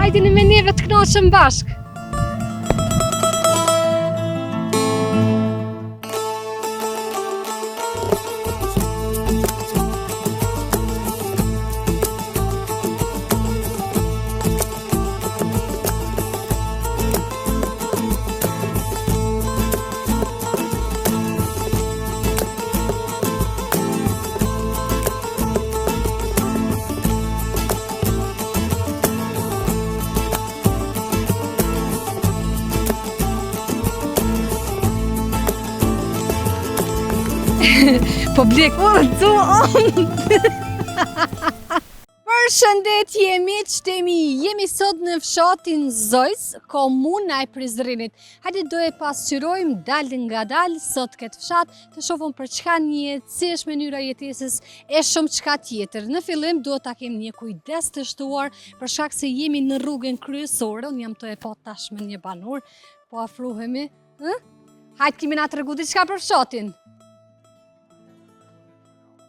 Hajdeni me neve të knaqemi bashkë. Publik, u, Përshëndetje miqtë e mi, jemi sot në fshatin Zojz, komuna e Prizrenit. Hajde do e pasqyrojmë dalëngadalë sot këtë fshat, të shofim për çka njihet, si është mënyra e jetesës e shumë çka tjetër. Në fillim duhet ta kemi një kujdes të shtuar për shkak se jemi në rrugën kryesore, unë jam tu e pa tashmë një banor, po afrohemi, ë? Hajde ki me na tregu diçka për fshatin.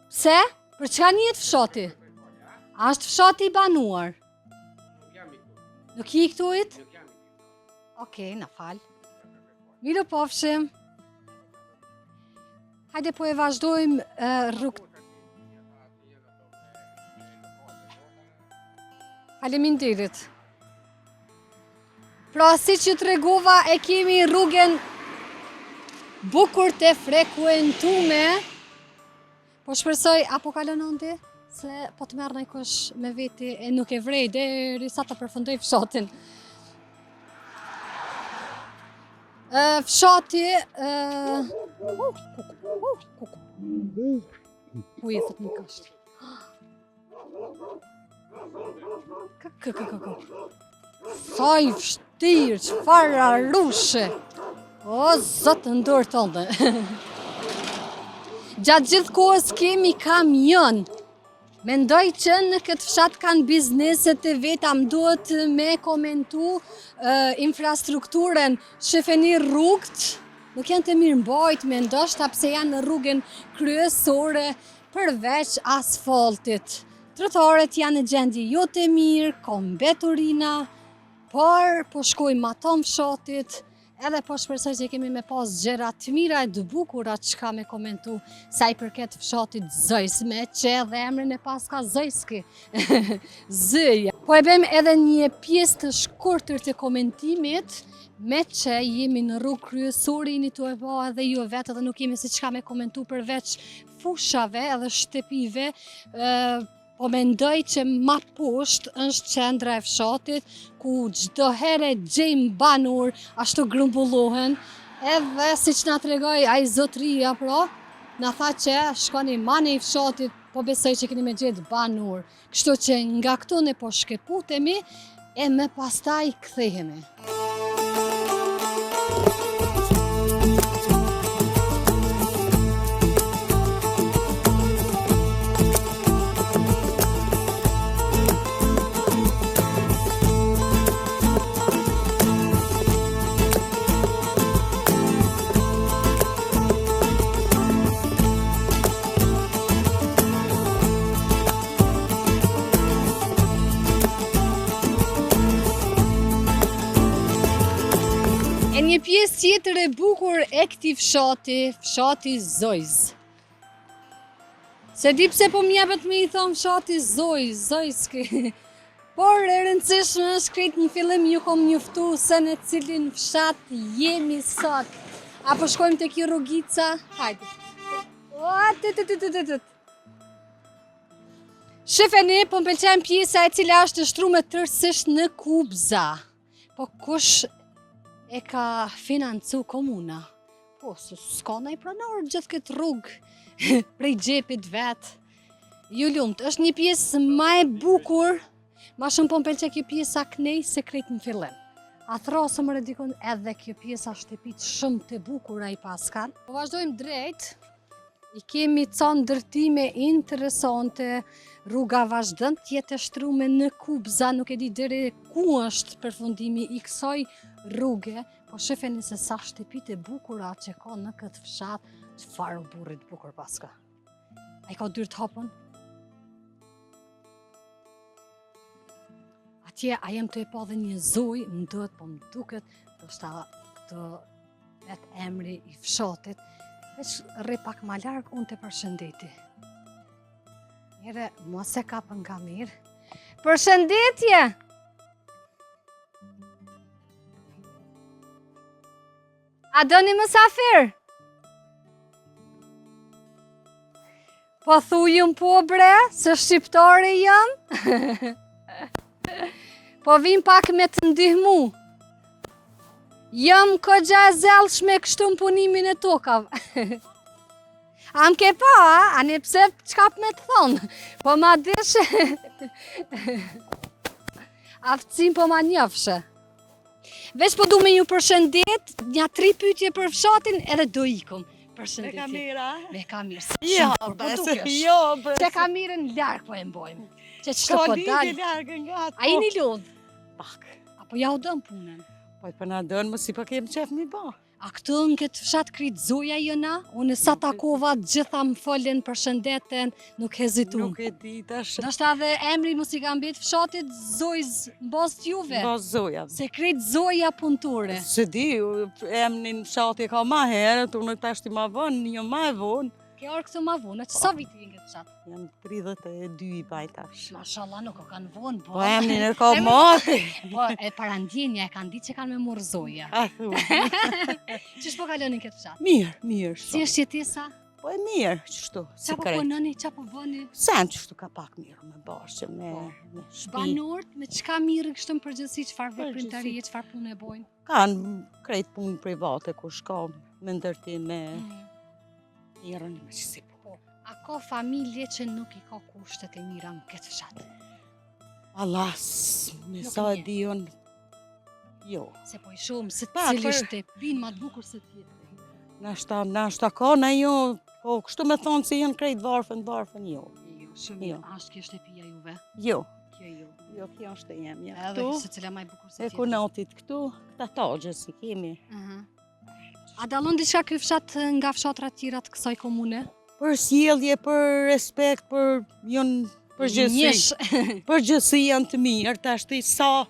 Pse? Për çka njihet fshati? A është fshati i banuar? Nuk je i këtuhit? Okej, na fal. Mirupafshim. Hajde po e vazhdojmë rrugë. Faleminderit. Pra siç ju tregova e kemi rrugën bukur të frekuentume. Po shpresoj, a po kalon Andi? Se po të merr najkush me veti e nuk e vrej deri sa të përfundoj fshatin. Ë fshati ë uh, Ku je thot një kashtë? Kë, kë, kë, kë, kë. Sa i vështirë, çfarë arushe. O, zot në dorë tënde. Gjatë gjithë kohës kemi kamion. Mendoj që në këtë fshat kanë bizneset e veta, më duhet me komentu uh, infrastrukturën, shifeni rrugët, nuk janë të mirëmbajtme, ndoshta pse janë në rrugën kryesore, Përveç asfaltit, trotuaret janë në gjendje jo të mirë, ka mbeturina, por po shkojmë matanë fshatit, edhe po shpresoj që kemi me pas gjëra të mira e të bukura çka me komentu sa i përket fshatit Zojz, meqë edhe emrin e paska Zojski. Zëja. Po e bëjmë edhe një pjesë të shkurtër të komentimit, meqë jemi në rrugë kryesore, jeni tu e pa edhe ju vetë edhe nuk kemi se çka me komentu përveç fushave edhe shtëpive, po mendoj që ma poshtë është qendra e fshatit, ku çdo herë gjejmë banorë, ashtu grumbullohen, edhe siç na tregoi ai zotria, pra, na tha që shkoni manej fshatit, po besoj që keni me gjetë banorë. Kështu që nga këtu ne po shkëputemi e më pastaj kthehemi. E një pjesë tjetër e bukur e këtij fshati, fshati Zojz. S'e di pse po m'jepet me i thonë fshati Zojz, Zojski. Por e rëndësishme është krejt në fillim ju kom njoftu se në cilin fshat jemi sot. A po shkojmë te kjo rrugica? Hajde. O, të të të të të të. Shifeni, po më pëlqen pjesa e cila është e shtrume tërësisht në kubza. Po kush e ka financu komuna? Po, s'ka naj pronar gjithë këtë rrugë prej xhepit vet. Ju lumtë, është një pjesë ma e bukur, ma shumë po më pëlqen kjo pjesa knej se krejt në fillim. A thrasë më dikun edhe kjo pjesa shtëpitë shumë të bukura i paskan. Po vazhdojmë drejt, i kemi ca ndërtime interesante, rruga vazhdon të jetë e shtrume në kubza, nuk e di deri ku është përfundimi i kësaj rruge, po shifeni se sa shtëpitë e bukura që ka në këtë fshat, çfarë oborri t'bukur paska. A i ka dyert hapun? Atje, a jem tu e pa dhe një zojë, më duhet, po më duket, ndoshta këtu vetë emri i fshatit, veç rri pak ma larg, unë të përshëndeti. Njëre, mos e kapën nga mirë. Përshëndetje! A doni mësafir? Po thujëm po bre, se shqiptare jam. po vim pak me të ndihmu. Jam kogja e zellshme kështu në punimin e tokave. A më ke pa, a? A një pse çka me të thonë? Po ma dishe. Aftësin po ma njofshe. Veç po du me ju përshëndet, nja tri pytje për fshatin edhe do ikum. Përshëndetje. Me kamera. Me kamera. Jo, po bes, dukesh. jo, bes. Se kamerën larg po e mbojmë. Që që Ka po lidhje dal. larg nga ato. A jeni lodh? Pak. Apo ja u dën punën? Po po na dën, mos i po kem qef mi ba. A këtu në këtë fshat krejt zoja jena? Unë sa takova gjitha më folën, përshëndeten, nuk hezitun. Nuk e di tash. Ndoshta edhe emri mos i ka mbet fshatit zojz në bazë t'juve. Ba zoja. Se krejt zoja punëtore. Se di, emnin fshati e ka ma herët, unë tash ti ma vonë, një ma e vonë. Ke ardhë këtu ma vonë, që sa viti je në këtë fshat? Jam 32 i baj tash. Mashallah, nuk o kanë vonë, po. Po emnin e ka mati. Po, e parandjenja e kanë ditë që kanë me marrë zoja. A thu. Qysh po kaloni në këtë fshat? Mirë, mirë Si shumë. është jetesa? Po e mirë, qështu, si Qa po krejt. punoni, qa po bëni? Sen qështu ka pak mirë me bashqe, me, Po. me shpi. Banorët me çka mirren kështu në përgjithësi, çfarë Përgjithësi. veprimtarie, çfarë punë e bojnë? Kanë krejt punë private ku shko me ndërtim, me Mm. mirën, me qësi punë. Po, a ka familje që nuk i ka kushtet e mira në këtë fshat? Allah, s- me Nuk sa e e di unë, jo. Se po i shohim se Pa, cili për- shtëpin ma të bukur se tjetri. Nashta, nashta ka, na jo, po kështu me thonë se janë krejt varfën, varfën, jo. Jo, shumë mirë. Jo. A është kjo shtëpia juve? Jo, Kjo jo. jo, kjo është e jemja Edhe këtu, se cila ma e bukur se e tjetri. kunatit këtu, këta tagje si kemi. Aha. A dallon diçka ky fshat nga fshatrat tjera të kësaj komune? Për sjellje, për respekt, për janë përgjithësi. Njësh. Përgjithësi janë të mirë, tash ti sa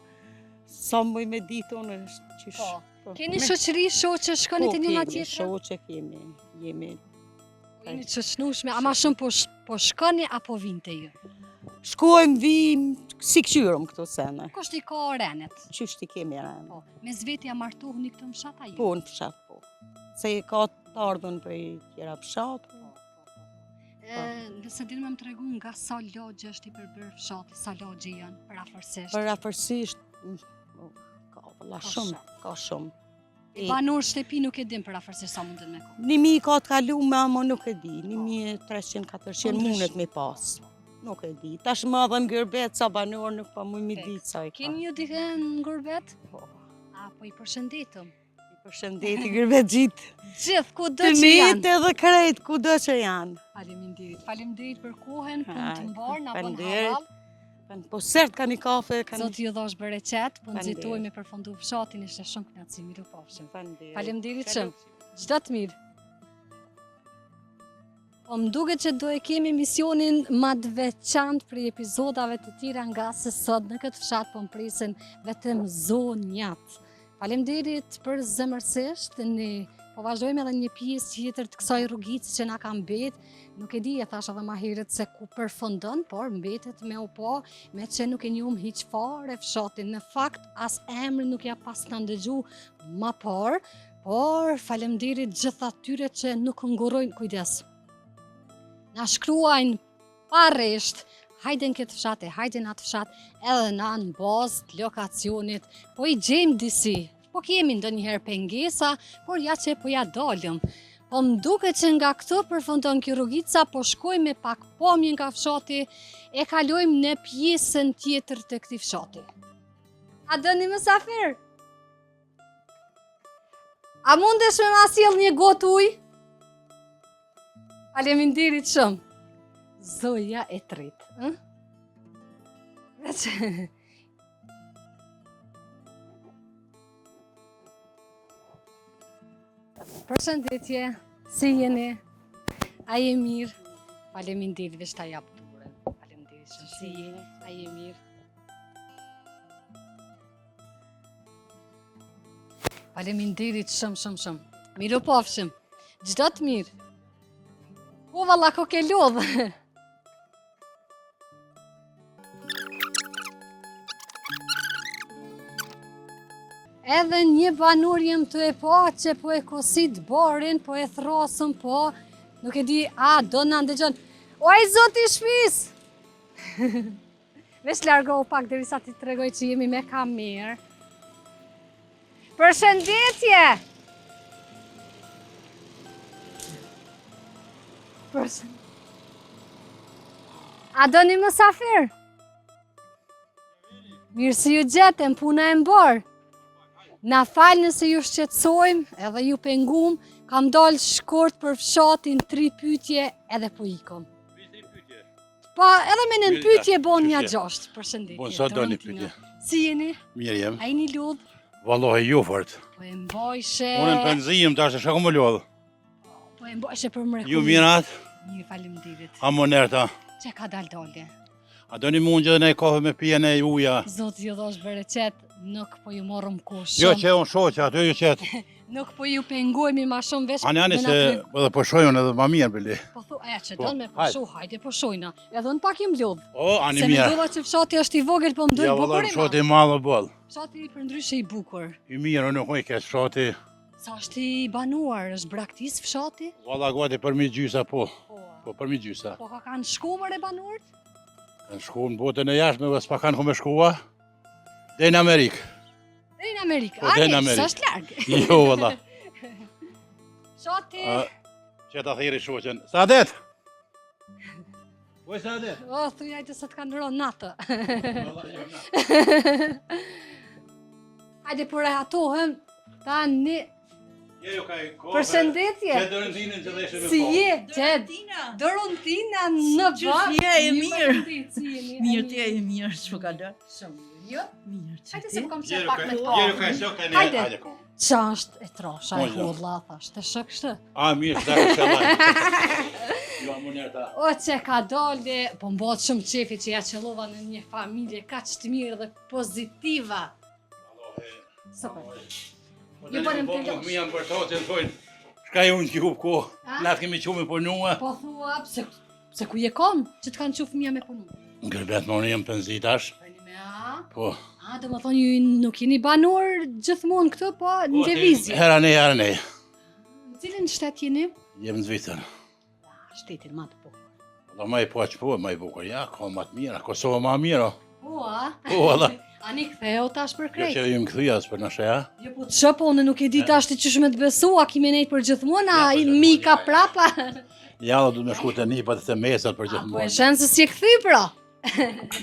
sa muj me ditë unë është qysh. Po. Po. Keni Me- shoqëri, shoqe, shkoni Po, te njëna kemi, tjetra? Shoqe kemi, jemi. Po, Jeni të shoqënueshme, ama shumë po sh- po shkoni apo vijnë te ju? Shkojmë, vijmë, si këqyrëm këto sene. Kush i ka renet? Qysh ti kemi rene? Po, mes veti a martoheni këtu në fshat a jo? Po, në fshat, po. Se ka të ardhun prej tjera fshat. Po, po, po. E, nëse din me më tregu nga sa lagje është i përbërë fshati, sa lagje janë përafërsisht. Përafërsisht, mm, oh, ka vëlla Ka shumë, shumë. ka shumë. E banor shtëpi nuk e din përafërsisht sa munden me konë. Një mijë ka të kalume, ama nuk e di. 1300, 400 Po, mundet me pas. Nuk e di. Tash më edhe në gurbet sa banor nuk pa muj mi Tek. ditë sa i ka. Keni ju dikë në gurbet? Po. A po i përshëndetëm? I përshëndeti gurbet gjithë. Gjithë ku do Të që janë. mitë edhe krejt, ku do që janë. Faleminderit. Faleminderit për kohën, punë të Hajde, mbarë, na bën faleminderit. halal. Po sert ka një kafe, ka një... Zoti ju dhosh bereqet, po Faleminderit. nxitojmë me përfundu fshatin, ishte shumë kënaqësi, mirupafshim. Faleminderit. Faleminderit shumë. Çdo të mirë. Po më duket që do e kemi misionin ma të veçantë prej epizodave të tjera nga se sot në këtë fshat po më presin vetëm zonjat. Faleminderit për zemërsisht, ne po vazhdojmë edhe një pjesë tjetër të kësaj rrugice që na ka mbet. Nuk e di, e thash edhe ma herët se ku përfundon, por mbetet me u pa, me që nuk e njohëm hiç fare fshatin. Në fakt as emrin nuk ja pas na ndëgju ma parë, por faleminderit gjithë atyre që nuk ngurrojnë kujdes. Na shkruajnë pa rresht, hajde në këtë fshat e hajde në atë fshat, edhe na në bazë të lokacionit, po i gjejmë disi. Po kemi ndonjëherë pengesa, por ja që po ja dalëm. Po më duket që nga këtu përfundon kjo rrugica, po shkojmë me pak pamje nga fshati, e kalojmë në pjesën tjetër të këtij fshati. A doni mësafir? A mundesh me ma sjell një gotë ujë? Faleminderit shumë. Zoja e tretë, ë? Veç Përshëndetje, si jeni? A je mirë? Faleminderit, veç ta jap durën. Faleminderit shumë. Si je? A je mirë? Faleminderit shumë, shumë, shumë. Mirupafshim. Çdo të mirë. Po valla koke lodhë. Edhe një banor jem tu e pa që po e kosit barin, po e thrasëm, po nuk e di, a, do na ndëgjon. Oj, zoti i shpis! Veç largohu pak derisa t'i tregoj që jemi me kamerë. Përshëndetje! Përshëndetje. A doni mësafir? Mirë se ju gjetëm, puna e mbarë. Na fal nëse ju shqetësojmë edhe ju pengum, kam dalë shkurt për fshatin tri pytje edhe po ikom. Po, edhe me nën pytje bon një gjosht, përshëndetje. Bon, sa doni pytje. Si jeni? Mirë jem. A jeni lodhë? Vallahi jo fort. Po e mbajshe... Unë në penzi jem tash, shka ku më lodhë? Po e mbajshe për mrekulli. Ju mirat? Mirë, faleminderit. A më nërta? Që ka dalë dalë? A doni mund gjithë në kafe me pije në uja? Zoti ju dhashtë bereqet, nuk po ju morëm kohë shumë. Jo që unë shoh që aty ju qet. Nuk po ju pengojmë ma shumë veç. Ani ani se edhe po shohun edhe ma mirë bile. Po thu, e që po, don me pushu, hajde pushojna. Edhe unë pak jam lodh. O, ani mirë. Se mendova që fshati është i vogël, po më dul ja, bukur. Ja, fshati i madh o boll. Fshati përndryshe i bukur. I mirë, nuk i keq fshati. Sa është i banuar, është braktis fshati? Valla gati përmi gjysa po. Po, po përmi gjysa. Po ka kanë shku more banorët? Kanë shku në botën e jashtme, dhe s'pa kanë ku me shkua. Deri në Amerikë. Deri në Amerikë. Po, deri në Amerikë. S'është larg. Jo, valla. Fshati. Që ta thirri shoqen. Sadet! Po e Sadet? O, thuj hajde se të kanë rënë natë. Hajde po rehatohem, tani Jo, ka e kohë. Përshëndetje. Që Dorentinën që dheshe me Si po. je, Qed? Dorentina në Qysh je, e mirë. Si jeni? Mirë ti e mirë, ç'po kalon? Shumë mirë. Jo? Mirë. që Hajde ti? se po kam qef Jero pak ka, me të pa. jero ka shoh tani. Hajde. Hajde ko. Qa është e trasha e Mojza. holla, thash, të shë kështë. A mirë, sa ka shallaj. Jo, amu njerë O, që ka dole, po m'bohet shumë qefi që ja qëllova në një familje kaq të mirë dhe pozitiva. Super. Po Ju bënim të losh. Mi janë për të të thojnë, shka ju në qupë ko, na të kemi qu me punua. Po thua, pse, pse ku je kon, që të kanë qu fëmija me punu? Në gërbet më unë jam penzi tash. Me a? Po. A, do më thonë, ju nuk jeni banor gjithmonë këtu, po në Po, lëvizje. Hera ne, hera ne. Në cilin shtet jeni? Jem në Zvicër. Shtetin ma të bukur. Do më i po që po, më i bukur, ja, ka më të mira, Kosova më mirë. Po, a? Po, valla. Ani ktheu tash për Jo krejt. që jam kthy as për nashë, ja. Jo, po që po, unë nuk e di tash ti qysh me të besu, a ki me nejt për gjithmonë, a Ja, për i gjithmonë, mi ja, ka ja. prapa? Ja, do të me shku të nipat të mesat për A, po e gjithmonë. shen se s'je kthy, pra?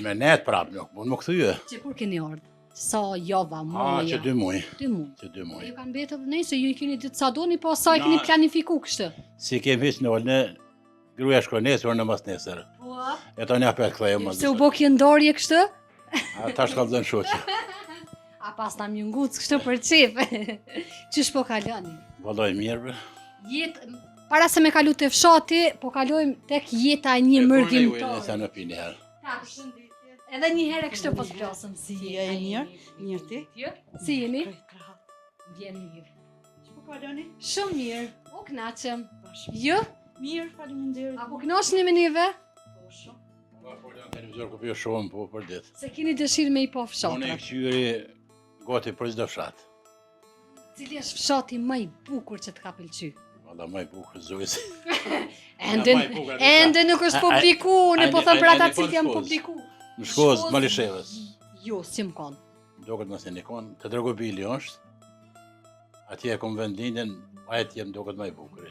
Me net prap, nuk mund më kthy. Që kur keni ardhë? Sa java, A, muaj? që dy muaj, Dy muaj. që dy muaj. Ju kanë mbetë edhe nëse ju i keni ditë sa doni, po sa i keni Na- planifiku kështu? Si kemi hiç në olne, gruaja shkon nesër, në mas nesër. Po. E tani apet kthehem mas. Se u bo kjo ndarje kështu? A tash ka dhënë shoqe. A pas na më nguc kështu për qef. Qysh po kaloni? Vallai mirë. bre. Jetë para se me kalu te fshati, po kalojmë tek jeta e një mërgimtari. Sa në pini herë. Ta, përshëndetje. Edhe një herë kështu po të plasëm si Si je. je, e mirë? Mirë ti? Jo? Si jeni? Krejt rahat. Vjen mirë. Ç'po kaloni? Shumë mirë. U knaqem. Bash. Jo? Mirë, faleminderit. A po knaqni me neve? Po shumë. Po po në televizor ku po shohim po për ditë. Se keni dëshirë me i pa Unë e fshatrat. kqyri gati për çdo fshat. Cili është fshati më i bukur që të ka pëlqy? Valla më i bukur zojës. Ende, më i bukur, atë ende nuk është A- a- publiku, unë po a- them për a- ata a- cilët janë Shkozë. publiku. Në Shkozë, Malishevës. Jo, si më konë. Doket mos e nikon, te Dragobili është. Atje e kom vendlindjen, ai atje më doket më i bukur.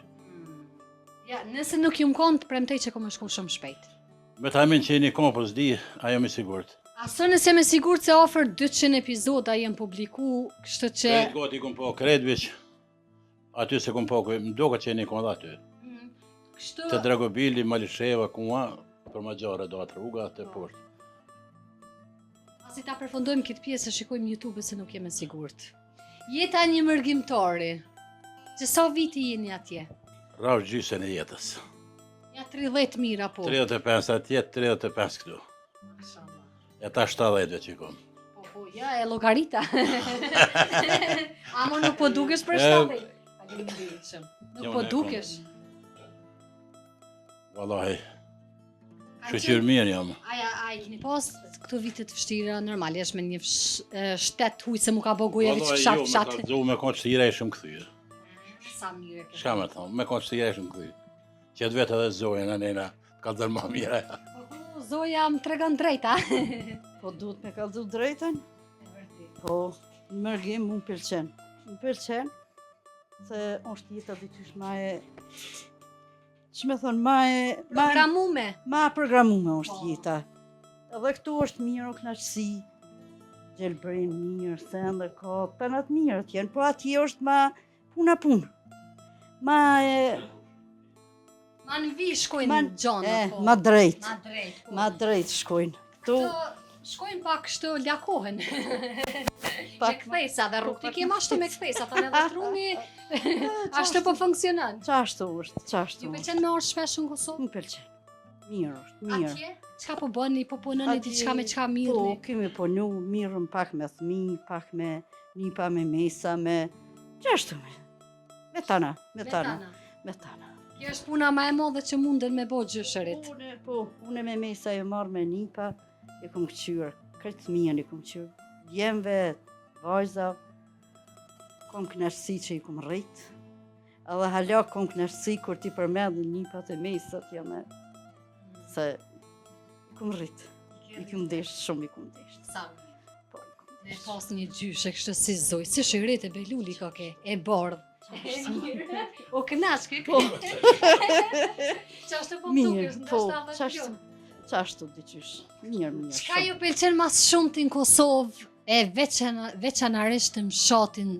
Ja, nëse nuk jam konë, të premtoj që kom me shku shumë shpejt. Me ta men që jeni kon, po s'di, a jam i sigurt. Aso nëse jam e sigurt se afër 200 epizoda janë publiku, kështu që... Krejt gati kom po, krejt veç. Aty se kom po, më doket që jeni kon dhe aty. Mm, Kështu... Te Dragobili, Malisheva, kuma, për Magjare do atë rruga, të poshtë. Pasi ta përfundojmë këtë pjesë, shikojmë YouTube se nuk jam e sigurt. Jeta e një mërgimtari. Që sa viti jeni atje? Rraf gjysën e jetës. Ja 30 mira po. 35 atje, 35 këtu. Mashallah. E ta 70 veç i kom. Po. Po, ja, e llogarita. Amo nuk po dukesh për shtatë. Faleminderit shumë. Nuk po dukesh. Wallahi. Shyqyr mirë jam. A, a i keni pas këto vite të vështira, normal, jesh me një shtet huj se mu ka bo goja veç fshat, jo, fshat. Jo, me konë vështira ishim kthy. Sa mirë e ke. Shka me thonë, me konë vështira ishim kthy. Që të vetë edhe Zoja në nena, të ka dhënë ma mirë. Po, po, Zoja më tregon drejt, a? Po, duhet me kallzu drejtën. Po, në mërgim mu më pëlqen. Më pëlqen, se është jeta diqysh ma e... Që me thonë, ma e... Ma, programume. Ma e programume është po. jeta. Edhe këtu është mirë, o knaqësi. Gjelbrim mirë, sende, ka, penat mirë të jenë, po atje është ma puna punë. Ma e... Ma në vi shkojnë ma, gjonat, e, po. Ma drejt. Ma drejt, po. Ma drejt shkojnë. Këtu... Shkojnë pak kështu lakohen. Pak me kthesa dhe rrugët i kemi ashtu me kthesa, tani edhe truni ashtu po funksionon. Qashtu është, qashtu. Ju pëlqen me ardhë shpesh në Kosovë? Më pëlqen. Mirë është, mirë. Atje, çka po bëni, po punoni diçka me çka mirreni? Po, kemi punu, mirrem pak me thmi, pak me nipa, me mesa, me... Qashtu me. Me tana, me tana. Me tana. Kjo është puna ma e madhe që munden me bo gjyshërit. Une, po, une me mesa jom marrë me nipa, e kom këqyrë, krejt fëmijën e kom këqyrë, djemve, vajza, kom kënaqësi që i kom rritë, edhe hala kom kënaqësi kur t'i përmendin nipat e mesat, jam e, se i kom rritë, i kom deshtë, shumë i kom deshtë. Sa Po, i kom deshtë. Me pas një gjyshe, kështu si Zojë, si Shyhrete Behluli koke, e bardhë. O kënaq ke. Po. Qashtu po dukesh, po, ndoshta edhe kjo. Qashtu diqysh. Mirë, mirë. Çka ju pëlqen ma s'shumti në Kosovë e veçan veçanarisht në fshatin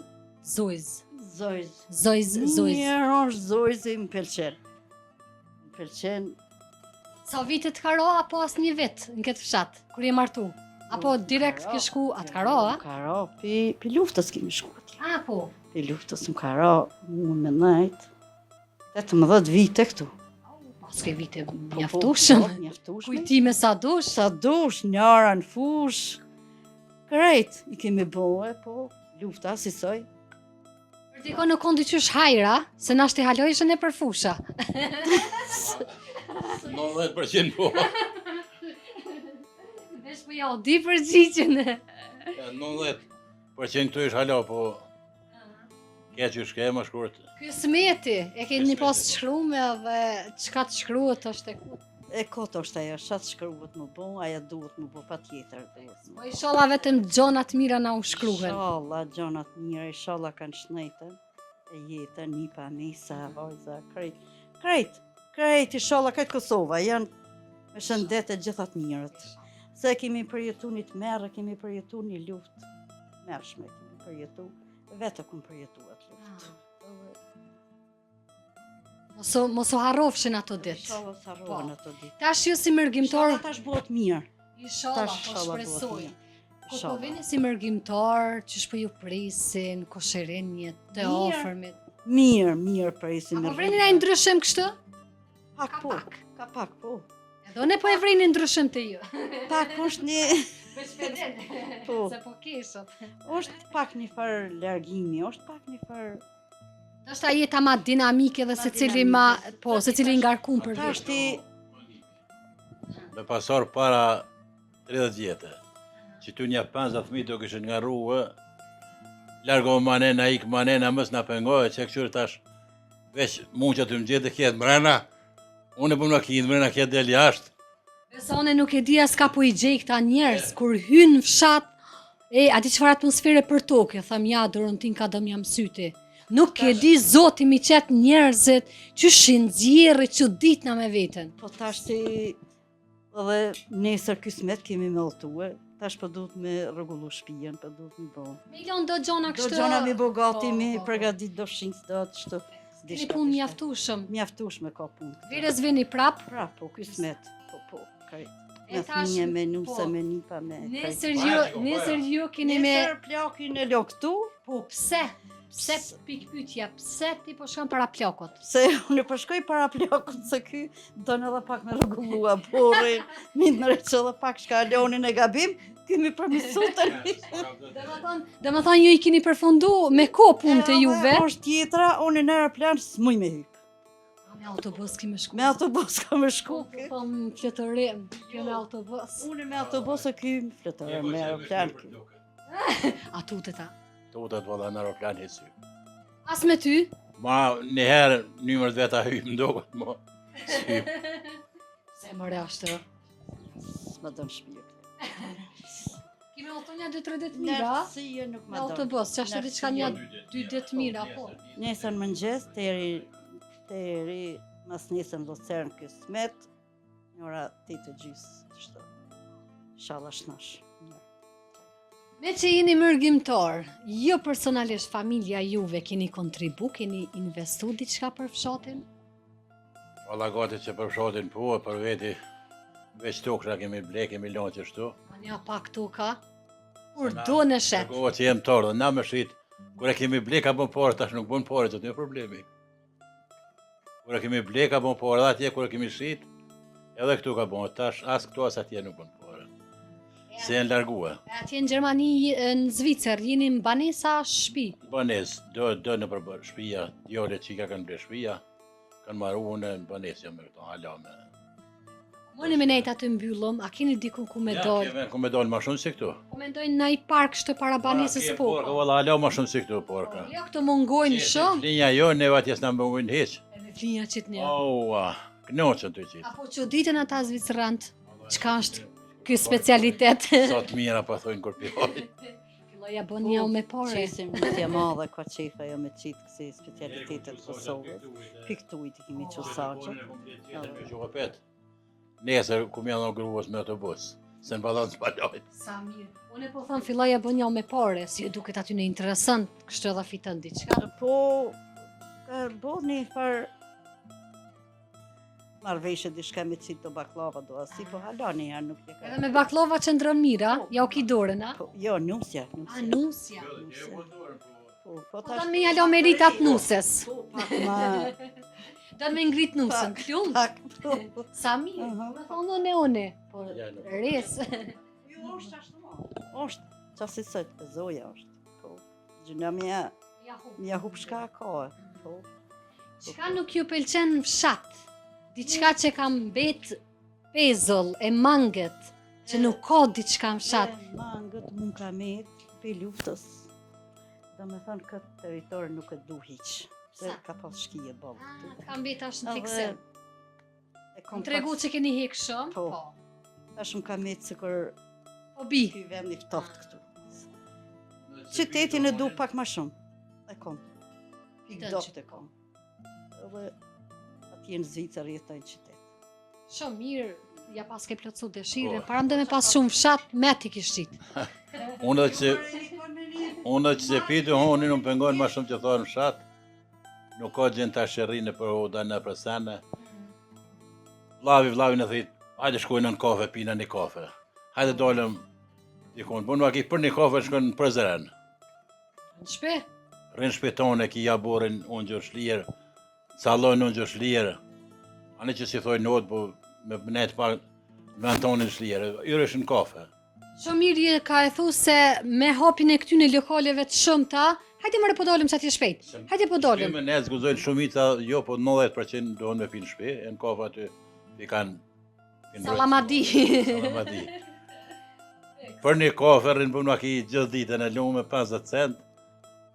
Zojz. Zojz. Zojz, Zojz. Mirë është Zojzi, më pëlqen. Më pëlqen. Sa vite të ka ra apo asnjë vit në këtë fshat kur je martu? Apo direkt ke shku a t'ka ra, a? Ka ra, pi, pi luftës kemi shku atje. A, po. Pi luftës më ka ra, mu me nejt, 18 vite këtu. Paske vite po, po, mjaftushëm. Po, mjaftushëm. Kujtime sa dush. Sa dush, njara në fushë, krejt i kemi bo, e po, lufta, si soj. Për dikon në kondi qysh hajra, se nashti hala ishe nëpër fusha. 90% po. Veç po ja u di përgjigjen. 90% këtu ish hala, po ke që shke më shkurt. Kysmeti, e keni pas të shkrume dhe çka të shkruhet është e ku. E kotë është ajo, çka të shkruhet me bo, ajo duhet me bo patjetër. Po ishalla vetëm gjona të mira na u shkruhen. Ishalla gjona të mira, ishalla kanë shnetën e jetën, nipa, mesa, vajza, krejt, krejt, krejt, ishalla krejt Kosova, janë me shëndet e gjitha të mirat. Se kemi përjetu një tmerr, kemi përjetu një luftë, tmerrshme kemi përjetu, vetë e kum përjetu atë luftë. Ah. Mos u mos u harrofshin ato ditë. Ishalla s'harrohen po. ato ditë. Tash ju si mërgimtar, tash bëhet mirë. Ishalla, po shpresoj. Po po vini si mërgimtar, qysh po ju presin, kushërinjtë, të afërmit. Mirë, mirë presin. A po vreni naj ndryshim kështu? Pak po, ka pak po. Edhe unë po e vrej një ndryshim te ju. Pak është një... Veç pe din, po. se po keshët. është pak një farë largimi, është pak një farë... Është jeta ma dinamike dhe secili ma, po, secili ngarkum për vete. Tashti... Me pas ardh para 30 vjetë, që tu një 50 fëmijë do kishin ngarrue, largo manena, ik manena, mos na pengoje, që këqyre tash, veç mund që të më gjithë ketë mrena, unë e për më kinë mrena, ketë del jashtë. Besone nuk e di as ka po i gjej këta njerëz, kur hynë në fshat, E, a di çfarë atmosfere për tokë, tham ja, Dorontin ka do m'ja mësyti. Nuk e di zoti mi qet njerëzit, qysh i nxjerrë çuditna me veten. Po tashti edhe nesër kysmet kemi me udhtue, tash po duhet me rregullu shpijën, po duhet me bo. Me i lënë do gjona kështu. Do gjona me bo gati, po, me po, po. përgatit do shinës, do të shtu. Keni punë mjaftueshëm. Mjaftueshme ka punë. Verës vini prap? Prap, po kysmet, po, po, krejt. Me fëmijë, me nuse, po. me nipa, me... Nesër ju, nesër ju keni me... Nesër plakin e lo këtu. Po, pse? Pse pikëpyetja, pse ti po shkon para plakut? Se unë po shkoj para plakut, se ky don edhe pak me rregullua oborrin, mi ndreq edhe pak shka lonin e gabim, ky mi përmisu të një. Domethonë, ju i kini përfundu me kohë punët e juve? Është tjetra, unë në aeroplan s'muj me hypë. Me autobus ki me shku. Me autobus ka me shku. Po, po më fluturim, kjo me autobus. Unë me autobus e ky me fluturim, me aeroplan. A tutet a? Tutet valla në aeroplan hiç. As me ty? Ma një herë njëmër veta hyj, më duket mo. Se more ashtu? S'më don shpirti. Ki me udhëtu nja 2-3 ditë mira? Nërësie nuk më Me don. autobus, që ashtu diçka nja 2 ditë mira, po. Nesër në mëngjes, teri, teri, mas nesër në Lucern kësmet, në ora 8 e gjysë, qështu. Ishalla shnosh. Me që jeni mërgimtar, jo personalisht familja juve keni kontribu, keni investu diçka për fshatin? Valla gati që për fshatin po, për veti, veç tokë na kemi ble, kemi lonë qështu. A një pak toka? Kur do në shet? Tregohet që jem torë dhe na me shit, kur e kemi ble ka bon pare, tash nuk bon pare, që të një problemi. Kur e kemi ble ka bon pare, dhe atje kur e kemi shit, edhe këtu ka bon, tash as këtu as atje nuk bon pare. Se janë largue. E atje në Gjermani, në Zvicër, jeni në banesa shpi? Banesë, do, do në për shpia, djale që i ka kanë ble shpia, kanë maru unë në banesë jam me këto, hala me. Moni me nejt aty mbyllëm, a keni dikun ku me Ja, dal? ke ku me dal ma shumë si këtu. Po mendoj në i park shtë para banesës Po, po. porka, valla hala ma shumë si këtu, porka. Jo, këto mungojnë shumë. Flinja jo, neve atje s'na mungojnë hiç. Edhe flinja qitë një. Aua, knoqën të qitë. Apo që ditën ata zvicrant, çka është ky specialitet? Sa të mira pa thojnë kur pjoj. Filloja bën një me pare. Qesim një e madhe, ka qefa jo me qitë kësi specialitetet Kosovës. Piktujt i kemi që saqet. Që Nesër, ku më janë gruas me autobus, se në balon s'palojt. Sa mirë. Unë po them filloja bën një me pare, si e duket aty në interesant, kështu edhe fiton diçka. Po, ka bo një farë marrëveshje diçka me qitë do baklava do asi, po hala një herë nuk e ka. Edhe me baklava që ndron mira, ja u ki dorën, a? Po, jo, nusja, A, nusja. nusja. Po, po Po tash don me ja lo meritat nuses. po, pak ma, Don me ngrit nusën, klum. pak, po. Sa mirë. Aha. Me thonë une une, po Ja, nuk. res. Jo, është ashtu ma. Është, qasi sot, e zoja është. Po, gjëna mja, Ja hup. mja hup shka ka, po. Çka nuk ju pëlqen në fshat? Diçka që ka mbet pezull e mangët, që nuk ka diçka në fshat. E mangët mund ka met pe luftës. Do me thënë këtë territor nuk e du hiq. Se Pse? ka pas shkije boll këtu. Ah, Ka mbet tash në Edhe fiksim. E kom Më tregu pas- që keni hek shumë? Po. Tash më ka met sikur Po bi. ky vend i ftohtë këtu. Qytetin e du pak ma shumë. E kom. Pikë Don dobt e kom. Edhe atje në Zvicër jetoj në qytet. Shumë mirë, ja pas ke plotësu dëshirën. Po. Para më me pas shumë fshat, me ti kish qit. Unë që unë që se pi të honin, unë pengon ma shumë që thonë në fshat. Nuk ka gjën tash që rrinë për oda në për sene. Vllavi, vllavi në thit, hajde shkojnë në kafe, pina një kafe. Hajde dolëm dikon, bën vaki për një kafe shkon në Prizren. Në shpi? Rrinë shpi tonë, ki ja borin unë gjë shlirë, sallon unë gjë shlirë. Ani që si thojnë not, po me net pak në vend tonë në shlirë. Yresh në kafe. Shumë mirë je ka e thu se me hapin e këtyne lokaleve të shumta, hajde more po dalim që atje shpejt. Hajde po dalim. Shpi me ne zguzojnë shumica, jo po 90% dohen me pinë shpi, e në kafe aty i kanë pinë Salamadi. Salamadi. Për një kafe rrinë për në ki gjithë ditën e lume, 50 cent,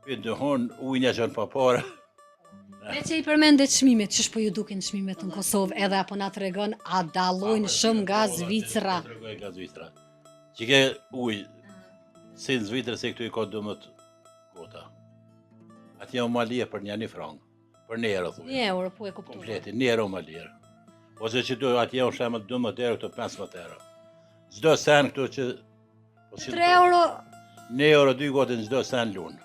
pinë të hunë, ujnë e qënë pa pare. Me që i përmende çmimet, qysh po ju duken çmimet në Kosovë edhe apo na tregon a dallojnë shumë nga Zvicra? Tregoj nga Zvicra. Që ke ujë, si në Zvicër, si këtu i ka 12 gota. Atje o ma lirë për një një frank, për një euro thuj. Një euro, po e kuptova. Kompleti, një euro ma lirë. Ose që tu atje o shemë 12 euro, këtu 15 euro. Çdo sen këtu që... Po si 3 euro, Një euro dy gotë në çdo sen lunë.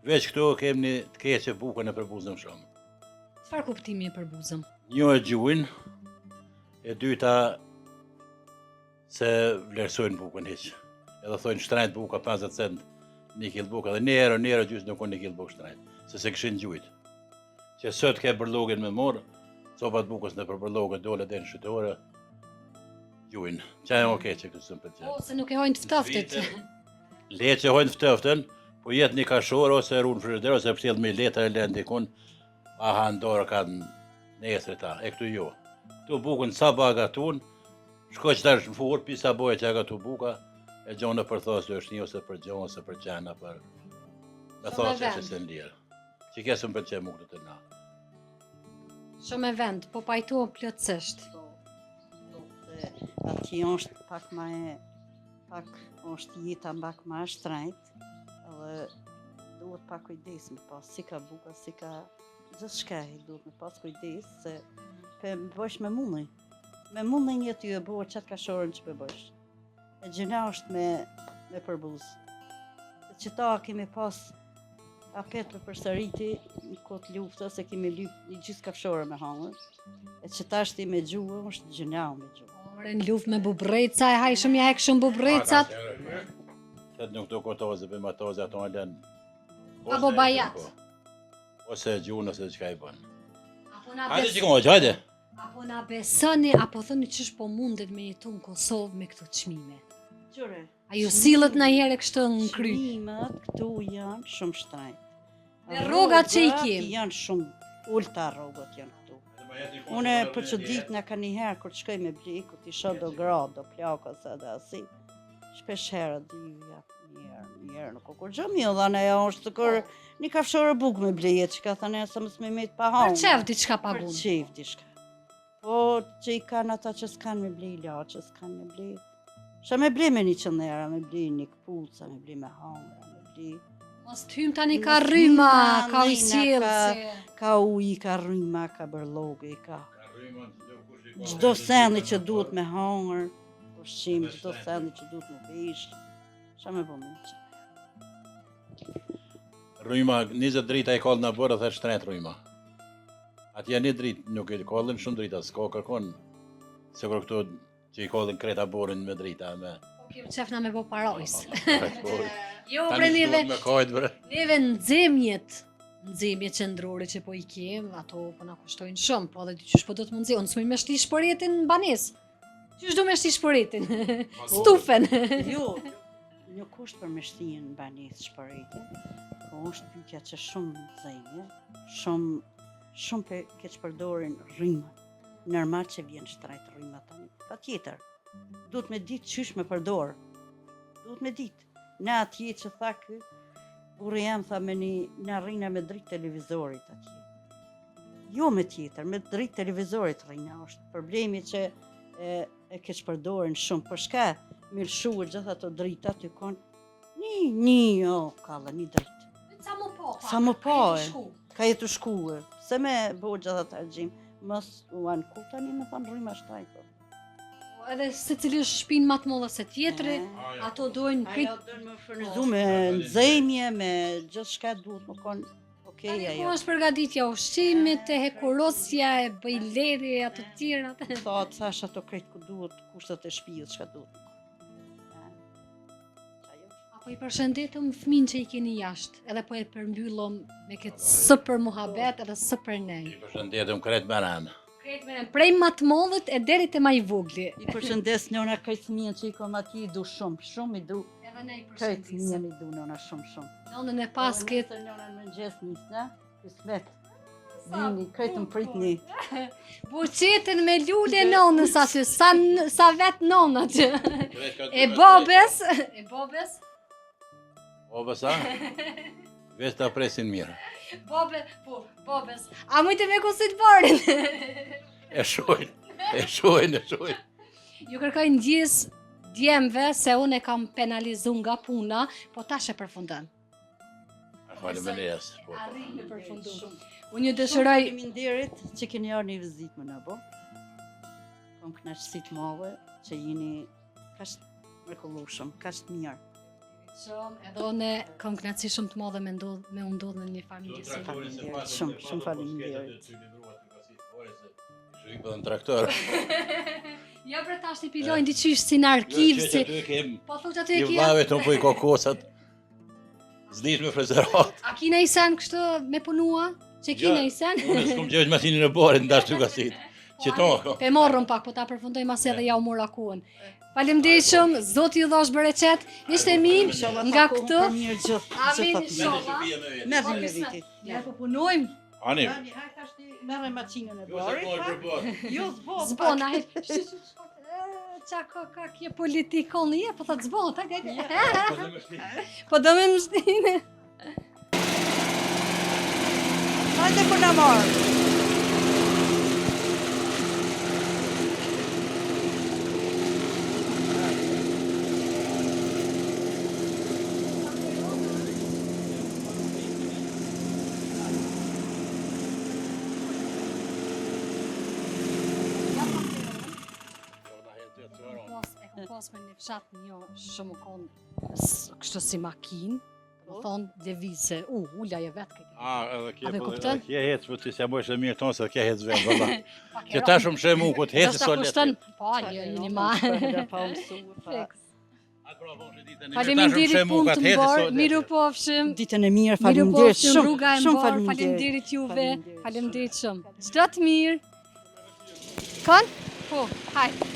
Veç këtu kem një të keqe bukën e përbuzëm shumë. çfarë kuptimi e përbuzëm? Një e gjuin, e dyta se vlerësojnë bukën hiq. Edhe thojnë shtrejt buka 50 cent. Një kil bukë, edhe një euro, një euro gjysë nuk o një kil bukë shtrejt, se s'e kishin gjujt. Që sot ke bërllogën me morë, copat bukës nëpër bërllogë dole dhe në shitore, gjujnë. Që e okej që këtë s'më pëlqen. Po, se nuk e hojnë të ftoftit. Le që hojnë ftoftën, po jet një kashor ose e runë frigider ose pështjell me letër e lën dikun, aha në dorë ka nesër ta, e këtu jo. Këtu bukën sa ba gatun, shko që tash në furrë, pisa boje që e gatu buka, e gjonë për thosë është një ose për gjonë ose për qena për... Me thosë që është se në lirë. Që ke së më pëlqen mu këtë të na. Shumë me vend, po pajtohem plotësisht. Po, po, se atje është pak ma e, pak është jeta pak ma e shtrejt, edhe duhet pak kujdes me pas, si ka buka, si ka gjithçka i duhet me pas kujdes, se pe bësh me mundin. Me mundin një ty e bëhet qatë kashorën që pe bësh. E gjynah është me, me përbuz. Se qëta kemi pas apet për përsëriti në kohë të luftës e kemi lyp një gjysë kafshore me hangër. E që tashti me gjuhë është gjynah me gjuhë. Ore në luftë me bubrreca e hajshëm ja hekshëm bubrrecat. Këtë nuk do kotoze, për matoze, ato në lënë. Apo bajat. Po. Ose e gjuhën, ose çka i bën. Apo na Hajde që këmë, hajde. Apo na besoni, apo thoni qysh po mundet me jetu në Kosovë me këto çmime? Qyre. A ju sillet najherë kështu në kry? Çmimet këtu janë shumë shtrejt. Me rrogat që i kem. Janë shumë ulta rrogat janë këtu. Unë për që ditë në ka një herë, kur të shkoj me ble, kur t'i shoh do gra, do plaka, se dhe asi, shpesh herë di ju jap një herë, një herë, nuk o kurgjë mi, dhe në ajo është kur një kafshore bukë me bleje, që ka thënë se mos me met pa Për hangër. qef diçka pagun. Për qef diçka. Po që i kanë ata që s'kanë me ble ilaçe, s'kanë me ble. Shë me ble me 100 euro, me ble një këpuca, me ble me hangra, me ble... Mos të hym tani ka Mos rryma, hymë, ka andejna, ujësjellësi. Ka uji, ka rryma, ka bërllogi, ka çdo sendi që duhet me hangër, ushqim, çdo sendi që duhet me vesh. Sa me bo me që? Rryma, 20 drita i kallë në bërë dhe shtrejt rryma. Atje një dritë nuk i kallën, shumë drita, s'ka kërkon, se kur këtu që i kallën kreta borin me drita, me... Po kem qef na me bo parajs. Po, Jo, Tani bre neve, s'duhet me kajt, bre. neve nxemjet, nxemjet qendrore që po i kem, ato po na kushtojnë shumë, po edhe qysh po do të më nxeh, unë s'muj me shti shporetin në banesë. Qysh do me shti shporetin? Stufen. Jo, nuk është për me shti në banesë shporetin, po është pyetja që shumë nxemje, shumë shumë pe keqpërdorin rrymën. Normal që vjen shtrajt rryma tani. Pa tjetër, duhet me ditë qysh me përdor. Duhet me ditë. Ne atje që tha ky, burri jem tha me një, na rrina me dritë televizorit atje. Jo me tjetër, me dritë televizorit rrina, është problemi që e, e keqpërdorin shumë. Për shka me lëshu gjithë ato drita të konë, një, një, jo, ka dhe një dritë. Sa më po, Sa më po, ka e. jetu shku. Ka jetu shkue, se me bo gjithë atë harxhim, mos u anë ku tani me thanë rryma shtrajt. po. Po, Edhe se cili është shpinë ma të madhe se tjetri, ato dojnë Ajo krejt do me furnizu me nxemje, me gjithçka duhet me konë okej Tani ku ajo. është përgatitja e ushqimit, e hekurosja, e bojleri, ato të tjerat. Tha, thash ato krejt ku duhet, kushtet e shtëpisë çka duhet. me konë. Ajo. Apo i përshëndetëm fëmin që i keni jashtë, edhe po e përmbyllëm me këtë super muhabet edhe super nej. I përshëndetëm krejt me rënë. Krejt me rënë, prej ma të madhit e deri te ma i vogli. I përshëndes nëna krejt fëmijën që i kom atje i du shumë, shumë i du. Edhe ne i Krejt përshëndesim. fëmijën i du nëna shumë shumë. Nënën e paskit. Edhe Nëna në mëngjes nisna, kismet. Vini, krejt më pritni. Buqetën me lule nënës aty, sa, sa vet nëna që. E babes, e babes, Babes, a? Veç ta presin mirë. babe, po, babes. A mujtë me kusit barin? E shojnë, e shojnë, e shojnë. Ju kërkoj ndjes djemve se unë e kam penalizu nga puna, po tash e përfundon. Faleminderit. Po, po. Arrin me përfundu. Unë ju dëshiroj Shumë faleminderit që keni ardhur një vizitë më në bo. Kom kënaqësi të madhe që jeni kaq të mrekullueshëm, kaq të mirë. shumë, edhe unë kam kënaqësi shumë të madhe me ndodh me u ndodh në një familje si. Faleminderit, shumë, shumë faleminderit. Shujë për në traktor. Jo bre tash ti pilojnë diçysh si në arkiv Jo, si. që aty e kem. Po thotë aty e I ke. vllave të po i kokosat. S'dish me frezerat. A ki naj sen kështu me punua? Që ki naj sen? Unë s'kum gjë makinën e barit ndash të gasit. Që to. Po, pe morëm pak, po ta përfundoj masi edhe ja u mora kohën. Faleminderit shumë, Zoti ju dhashtë bereqet. Ishte mirë nga këtu. Për mirë gjithë. Amin, inshallah. Merri me viti. Ja po punojmë. Ani. Ani, hajde tash ti merre makinën e Jo, se barit. po e përbor. Jo, s'bo. S'bo, na he. Qa ka ka kje politikon je, po thot s'bo, hajde, hajde. Po do me më shtine. Hajde për na marrë. E kom pas me një fshat një shumë konë kështu si makinë, do Po. thonë lëvize, u, ula je vetë këtë. A, edhe kje, A be po, kupton? edhe kje hec, po ti s'ja bësh e mirë tonë, se kje hec vetë, valla. Pak e Që rëndë. ta shumë shemu, ku të heci Ndoshta so letë. kushton, po, jo, jeni ma. Pa u mësu, pa. Fiks. Faleminderit Faleminderit punë të mbarë, miru pofshim. Ditën e mirë, Miru faleminderit pofshim, shumë. rruga e Shumë mbarë, faleminderit. faleminderit juve, Faleminderit faleminderit shumë. Çdo të mirë. Kon? Po, hajde.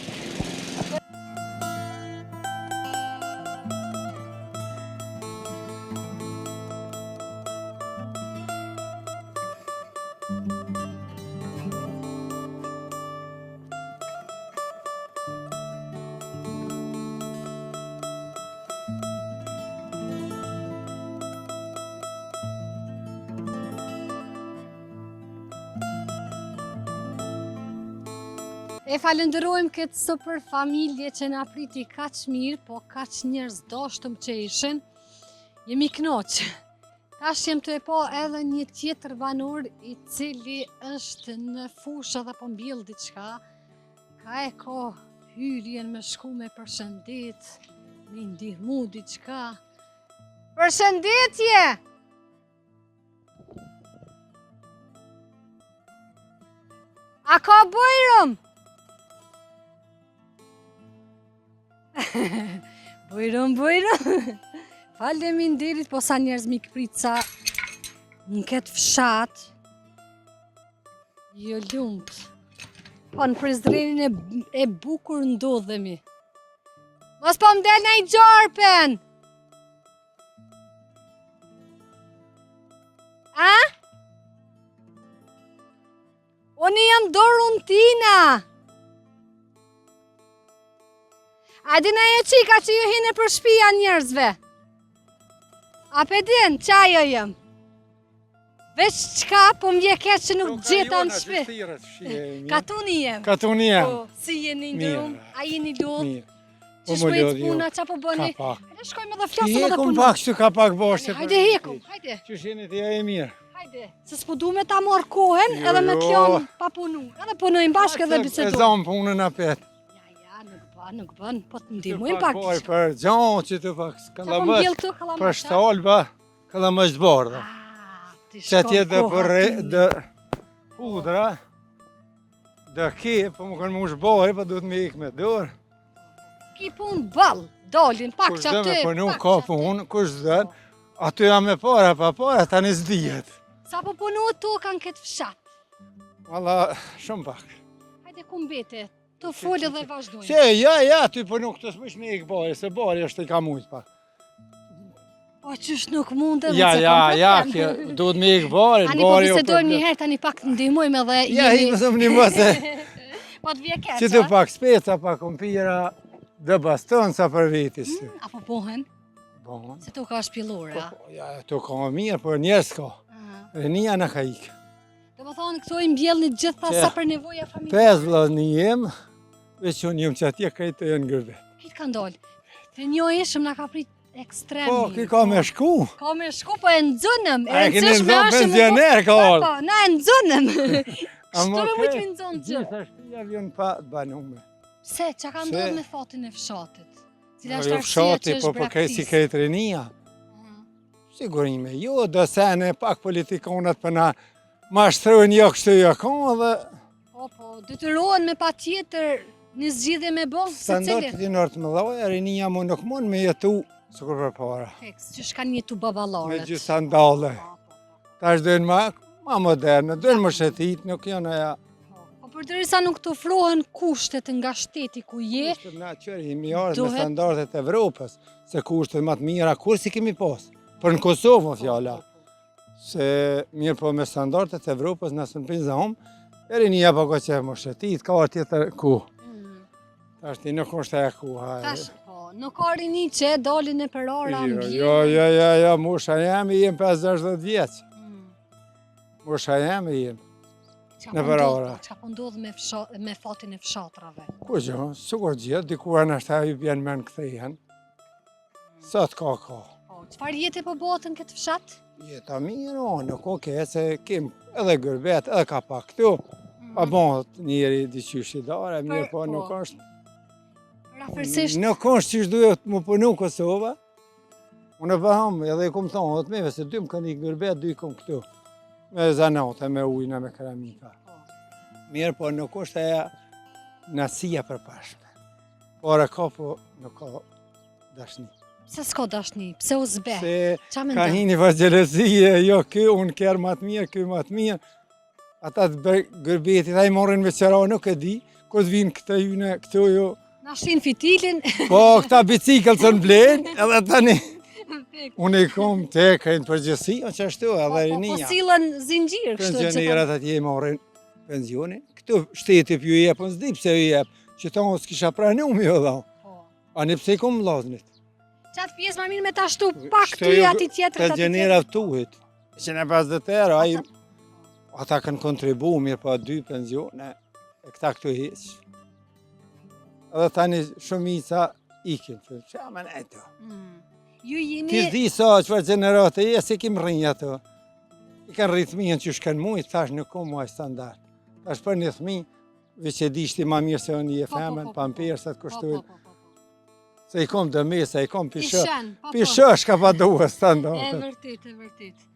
E falenderojmë këtë super familje që na priti kaq mirë, po kaq njerëz dashtëm që ishin. Jemi kënaq. Tash jem tu e pa edhe një tjetër banor i cili është në fushë dhe po mbjell diçka. Ka e ka hyrjen me shku me përshëndet, me ndihmu diçka. Përshëndetje! A ka bujrum? bujrum, bujrum. Faleminderit, po sa njerëz mikpritsa në këtë fshat. Jo lumt. Po në Prizrenin e, e bukur ndodhemi. Mos po më del naj gjorpen! A? Unë jam Doruntina! A din ajo qika që ju hinë për shpia njerëzve? A pe din, qajo jem? Veç qka, po më vje keq që nuk gjeta në shpi. Katuni jem. Katuni jem. Po, si jeni nderum? A jeni lodh? Mirë. Qysh Po, po ecë lodh, jo. puna, qa po bëni? Ka pak. Hajde shkojmë edhe flasim edhe Hekum punojmë. pak që ka pak boshte. Hajde hekum, hajde. Qysh jeni ti e mirë. Hajde, se s'po du me ta marrë kohën Jo, edhe me të jo. lënë pa punu. Edhe punojmë bashkë edhe E bisedojmë. zamë punën apet. Ja, ja, nuk bën, nuk bën, po të ndihmojmë pak. Pak për gjon që të pak Qa po kallamësh. mbjell këtu kallamosh? Për shtalba, kallamosh të bardha. Ah, ti Që atje shkon dhe koha për re, ty. dhe hudra, dhe ke, po më kanë mush bari, po duhet me ik me dorë. Ki punë ball, dalin pak Kush që do aty. me punu, pak ka që aty. punë, kush do, aty jam me para, pa para, tani s'dihet. Sa po punohet toka në këtë fshat? Valla, shumë pak. Hajde ku mbete, të folë dhe vazhdojmë. Se, ja, ja, ty punu këtë s'mush me ik bari, se bari është i ka mujt pak. Po qysh nuk mundem, Ja, se ja, kam ja, problem. kjo, duhet me ik bari, Ani po bari o bisedojmë problem. një herë, tani pak të ndihmojmë edhe Ja, i më thëmë një më se, Po të vje keq, që të a? pak speca, pak kompira, dhe baston sa për veti. si. Apo pohen, Bon. se toka është pjellore, a? Po, ja, to ka më mirë, por njerëz ka. Aha. Rinia na ka ikë. Do më thonë, këto i mbjellni gjitha Që- sa për nevoja familje. Pesë vëllazni jem, veç unë jem që atje krejt të janë gërbe. Kitë kanë dalë. Të një ishëm na ka prit ekstrem. Po, mirë, ki ka me shku. Ka me shku, po e nxënëm. E A e keni rëndësishme nxënë është me pensioner ka Po, ardhë. po, na e nxënëm. Ama Kështu me mujtë krejt, me nxënë gjë. Gjitha shtëpia vjen pa të banume. Pse, çka ka Pse? ndodhur me fatin e fshatit? Cila është Jo arsyeja fshati, që është po po krejt si braktis? krejt rinia. Aha. Sigurime, jo, do sene, pak politikanat për na mashtrojnë jo kështu jo ka dhe Po, po, detyrohen me patjetër një zgjidhje me bo, se cili. standardet janë të mëdha, rinia mu nuk mund me jetu. Sikur përpara. Fiks, qysh kanë jetu baballarët. Me gjithë sandalle. Po, po, po. Tash dojnë ma, ma moderne, dojnë me shëtit, nuk janë aja. Po përderisa nuk të ofrohen kushtet nga shteti ku je... Kushtet na qërë, jemi ardhë me standardet e Evropës, se kushtet ma të mira, kurrë s'i kemi pas? Për në Kosovë, më fjala. Se mirë po me standardet e Evropës, na s'un pinzahom, e rinia po ka qef me shëtit, ka orë tjetër ku. Mm. Tash ti nuk është ajo koha. Tash, po, nuk ka rini që dalin nëpër ara, jo, Jo, jo, jo, jo, mosha jeme jem 50 vjeç. Mm. Mosha jeme jem. Nëpër ara. Çka po ndodh me, me fatin e fshatrave? Ku gjë, sikur gjithë, dikur nashta ju bjen men kthehen. Sot ka ka. Po, çfarë jete po bëhet në këtë fshat? Jeta mirë, o, nuk o ke, se kem edhe gurbet, edhe ka pak këtu. Mm. A bëhet njeri diqysh i dare, mirë po, nuk po. është. Përafërsisht. Nuk është qysh duhet me punu Kosova. Unë e bëham, edhe i kom thonë, edhe të meve, se dy më kanë ikë n'gurbet, dy i kom këtu. Me zanate, me ujna, me keramika. Po. Mirë, po nuk është ajo knaqsia e përparshme. Por e ka, po nuk ka dashni. Pse s'ka dashni? Pse u zbe? Se ka hi një farë xhelozie, jo ky, unë kerr ma të mirë, ky ma të mirë. Ata të gurbetit, ai morrin me qera, nuk e di, kur të vinë këta jyne, këtu ju... Na shin fitilin. Po, këta bicikël s'un blenë, edhe tani. Unë i kom të e krejnë përgjithësi, o që ashtu, edhe po, po, rinia. Po, sillen zinxhir, kështu që... Pensionerat atje i morrin pensionin, këtu shteti p'ju jep, unë s'di pse ju jep, që ta unë s'kisha pranu me ju dha. Po. A një pse i kom vllaznit. Qatë pjesë ma mirë me ta shtu pak ty ati tjetër, ati tjetër. Pensionerat tuhet. 150 euro, ai, ata kanë kontribu mirë po dy penzione, e këta këtu hiq. Edhe tani shumica ikin, që që ama në eto. Mm. Ju jeni... Ti s'di sa, çfarë gjenerate, e si kim rrinë ato. I kanë rritë fëmijën qysh kanë mujtë, thash nuk ko ma standard. Tash për një fëmijë, veç e di ti ma mirë se unë je po, po, femën, po, pampersat kushtojnë. Se i kom dëmesa, i kom pishë. Po, po. Pishë, shka pa duhet, standard. E vërtet, e vërtet.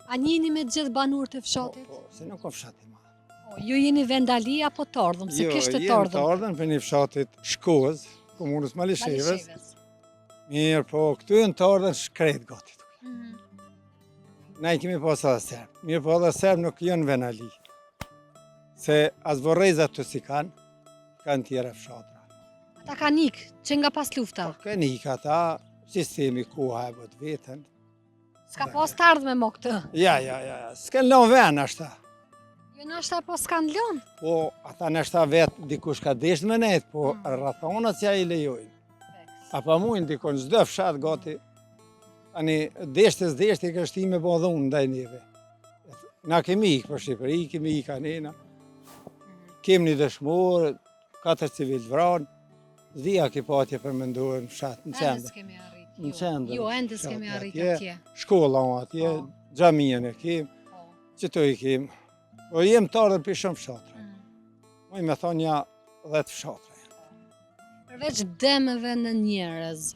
A njiheni me të gjithë banorët e fshatit? Po, po, se nuk o fshat i madh. Po, ju jeni vendali apo të ardhëm, se jo, kishte të ardhëm? Jo, jemi të ardhëm prej një fshatit Shkozë, komunës Malishevës. Mirë, po, këtu janë të ardhëm shkret gati. Mm -hmm. Na i kemi pas edhe serbë. Mirë, po edhe serbë nuk janë venali. Se as vorrezat këtu s'i kanë, kanë tjera fshatra. Ata kanë ikë, që nga pas lufta? Po, kanë ikë ata, sistemi koha e bot veten. S'ka pas të ardhme mo këtu? Ja, ja, ja, ja. s'kanë lonë ven, ashta. Jo, nashta po s'kanë lonë? Po, ata nashta vetë dikush ka deshtë me nejtë, po mm. rrethonat s'ja i lejojnë. A pa mujnë dikon, çdo fshat gati, ani deshtë e s'deshtë i kështi me bo dhunë ndaj neve. Na kemi ikë për Shqipëri, kemi ikë anena, kemi një dëshmor, katër civil vranë, s'di a ki pa atje përmenduar në fshat, në qendër. Ende s'kemi arrit, jo. Në qendër. Jo, ende s'kemi arrit atje. Shkolla o atje, po. xhaminë e kem, po. qëto i kem. Po jem të ardhur për shumë fshatra. Mm. Muj me thonë nja 10 fshatra. Përveç dëmeve në njerëz,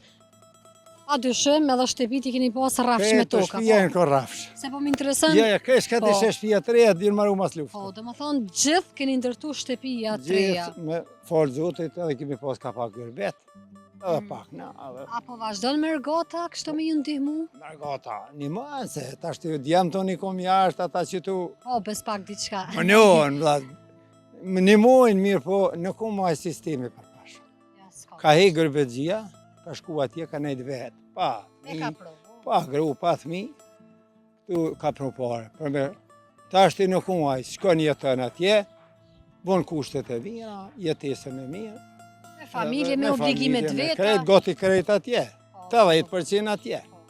pa dyshim edhe shtëpitë i keni pas rrafsh me toka. Shtëpia po. janë ko rrafsh. Se po më intereson. Ja, ja, kesh ka të po. shtëpia të reja janë maru mas luftës. Po, domethënë gjithë keni ndërtu shtëpia të reja. Gjithë me falë Zotit edhe kemi pas ka pak gurbet. Edhe mm. pak, na, edhe. A po vazhdon mërgata, kështu me ju ndihmu? Mërgata, një më se tash të djemë tonë i kom jashtë, ata që tu... Po, bes pak diçka. Më njohën, vla, Më ndihmojnë mirë, po nuk o ma sistemi përpara. Ka hek gurbetxhia, ka shku atje, ka nejtë vetë. Pa, mi, pa gru, pa thmi, tu ka pru pare. Për me, tash ti nuk o ma, shkon jeton atje, bon kushtet e mira, jetesën e mirë. Me familje, me obligime të veta. Krejt, gati krejt atje. 80% atje. Po.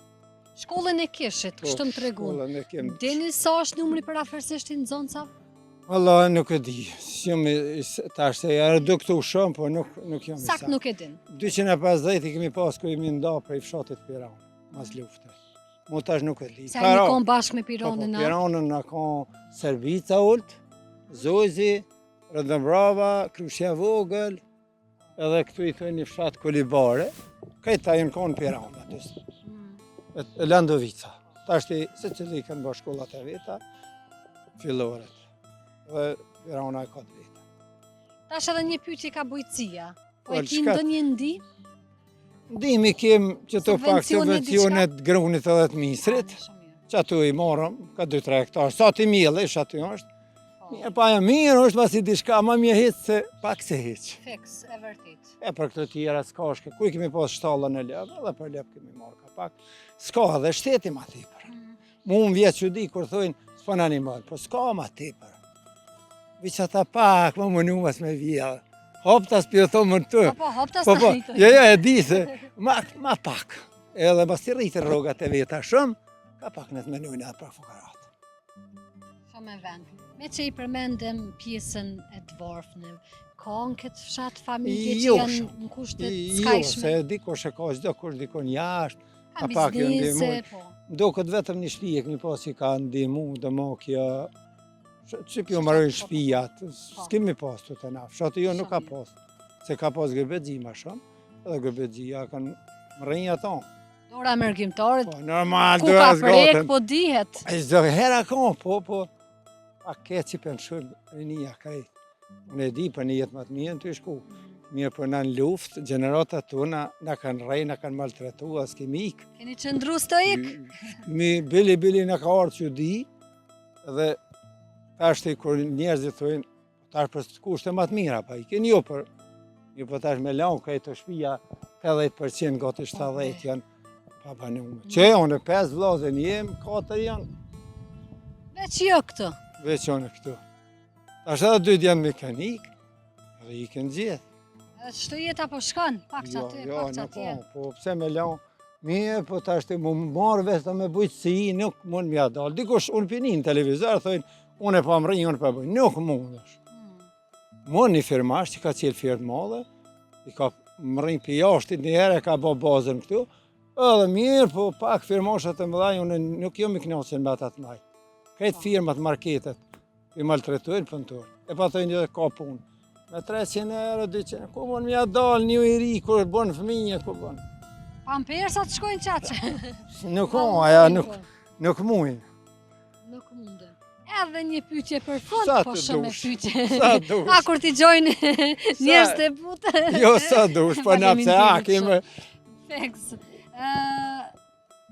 Shkollën e kishit, po, kështu më tregun. Shkollën e kem. Dini sa është numri përafërsisht i nxënësave? Valla, nuk e di. S'jam tash se janë reduktu shumë, po nuk, nuk jam i saktë. Sakt nuk e din. 250 i kemi pas kur jemi nda prej fshatit Piran, mas lufte. Mo tash nuk e di. Se jeni kon bashkë me Piranën, po, po, Piranën na kon Serbica ult, Zozi, Rëndëmbrava, Krushja Vogël, Edhe këtu i thojnë një fshat Kolibare, krejt ta jenë konë Piranë, aty. Mm. E Landovica. Tashti, secili i kanë bërë shkollat e veta, filloret. Dhe Pirana e ka të veta. Tash edhe një pyetje ka bujqësia. Po e ki ndonjë ndihmë? Ndihmë kem qëto pak subvencione të grunit edhe të misrit, që ato i morëm, ka 2-3 hektarë, sa ti mjellësh aty është, po. Mirë, pa e mirë është masi diçka, ma mirë hiç se pak se hiç. Fiks, e vërtet. E për këto tjera s'ka shke, ku i kemi pas shtallën e lopë, edhe për lopë kemi marrë ka pak, s'ka edhe shteti ma tepër. Mm. Mu më vjen çudi, kur thojnë, s'po na nimon, po s'ka ma tepër. Veç ata pak, më mënu mas me vjellë. Hoptas po ju thomë në të. Po, po, hoptas po, po, jo, jo, e di se, ma, ma pak. Edhe masi rritin rrogat e veta shumë, ka pak në të menujnë atë për fukarat. Shumë e vend. Me që i përmendëm pjesën e të vorfnëve, ka në këtë fshat familje që jo, janë në kushte të skajshme? Jo, se dikush e ka çdo kush dikun jashtë, Ka pak jo ndihmu. Po. Doket vetëm një shpi e kemi pas që ka ndihmu, dhe mo kjo, që pjo marojnë po, po. shpijat, po. s'kemi pas të të na, fshati jo nuk ka pas, se ka pas gurbetxhi ma shumë, edhe gurbetxhia kanë mrrinj ato. Dora e mërgimtarit, po, normal, ku ka prek, po dihet. E çdo hera ka, po, po, pa keq që penshojnë rinia krejt. Unë e di për një jetë më të mirë tu shku. Mirë për në në luftë, gjeneratat tona na kanë rrej, na kanë maltretu, as kemi ik. Keni qëndru stoik? Mi bili bili na ka ardhë që di, dhe tash kur njerëzit thojnë, tash për kushte më të mira, pa i keni jo për, jo po tash me lanë krejt të shpia, 80% gati 70 janë, Pa banume. Që unë 5 vllazën jem, 4 janë. Veç jo këtu. Veç unë këtu. Tash edhe dy janë mekanik, edhe i kënë gjithë. Edhe qështu jeta po shkon, pak që jo, aty, jo, pak që aty. Po, po, pse me lanë, mirë, po tash të mu marrë vetëm me bujqësi, nuk mund m'ja dalë. Dikush, unë p'i ni në televizor, thojnë, unë e pa mrri, unë pa bëj, nuk mund është. Hmm. Mund një firma është që ka qelë firmë të madhe, i ka mrri prej jashtit një herë e ka bo bazën këtu, edhe mirë, po pak firmashat e mëdha, unë nuk jom i knaqun me ata të mëdhaj. Krejt po. firmat, marketet, i maltretojnë punëtorët. E pa thojnë edhe ka punë. Me 300 euro, 200, ku mund m'ja dalë një i ri, kur bon fëmijë, ku bon. Pampersat shkojnë qaq. Nuk, aja, nuk, nuk mujnë. Nuk mundem. Edhe një pyetje për fund, po shumë pyetje. Sa dush. A kur t'i gjojnë njerëz të butë. Jo, sa dush, po na pse a kemi. Fiks. Ë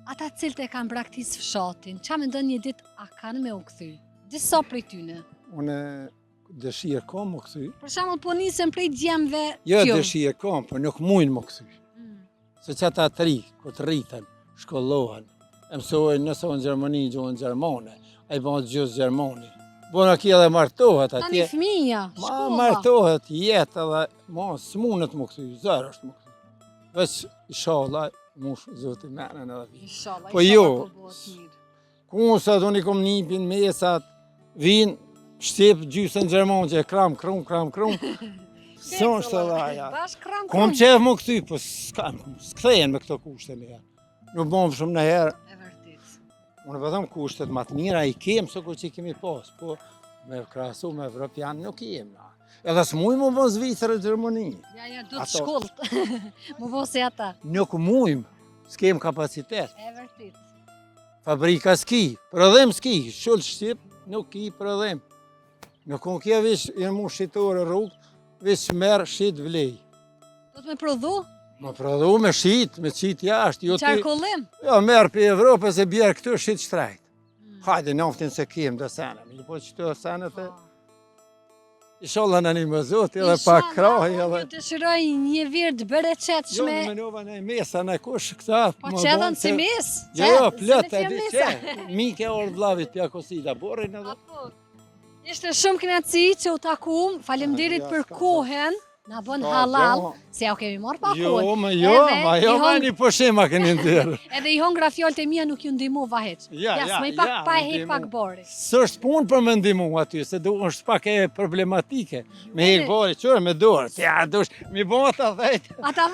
ata të cilët e kanë braktis fshatin, ça mendon një ditë a kanë me u kthy? Disa prej tyne. Unë dëshirë kam m'u kthy. Për shembull, po nisem prej djemve Jo, dëshirë kam, po nuk mujnë m'u kthy. Mm. Se që ata të ri, kur të rriten, shkollohen, e mësojnë nëse në Gjermani, gjuhën gjermane, ai bëhet gjysë gjermani. Bona ki edhe martohet atje. Tani fëmija, shkolla. Ma martohet, jetë edhe, ma s'mundet m'u kthy, zor është m'u kthy. Veç, ishalla, mush zoti menën edhe vi. Ishalla, po jo, po Ku unë sot unë i kom nipin, mesat, vinë, shqip, gjysën gjermon, që e kram, krum, kram, krum. S'o është edhe aja. Kom qef m'u kthy, po s'kam, s'kthehen me këto kushte në herë. Nuk bon shumë në herë. E vërtet. Unë po them kushtet ma të mira i kem, sikur që i kemi pas, po me krahasu me Evropian nuk i jem na. Edhe s'mujmë m'u bo Zvicër e Gjermani. Ja, ja, do të shkollt, m'u bo si ata. Nuk mujmë, s'kem kapacitet. E vërtet. Fabrika s'ki, prodhim s'ki, shul shqip, nuk ki prodhim. Nuk unë kje veç, i mu shitore rrugë, veç merr shit blej. Do të me prodhu? Me prodhu me shit, me qit jashtë. Jo Qarkullim? Jo, merr prej Evropës e bjerë këtu shit shtrejt. Hmm. Hajde, naftin se kem dhe sene, po qëto senet e... Po. Ishalla na ndihmon Zoti edhe pak krahi edhe. Ju dëshiroj një verë të bereqetshme. Jo, menova në mesa në kush këta. Po çedhën si mes? Jo, jo, plot e di çe. Mike or vllavit pja kosida borrin edhe. Apo. Ishte shumë kënaqësi që u takum. Faleminderit për kohën. Na bën hallall, se ja u kemi marrë pak jo, kohën. Jo, më jo, ma jo, ma një pushim ma keni ndërë. Edhe i hongra fjalët e mia nuk ju ndihmova hiç. Ja, ja, ja, pak ja, pa e hek pak bari. S'është punë për me ndihmu aty, se do është pak e problematike. Me hek bari, qërë me dorë, ti a dush, mi bo ata thejt. Ata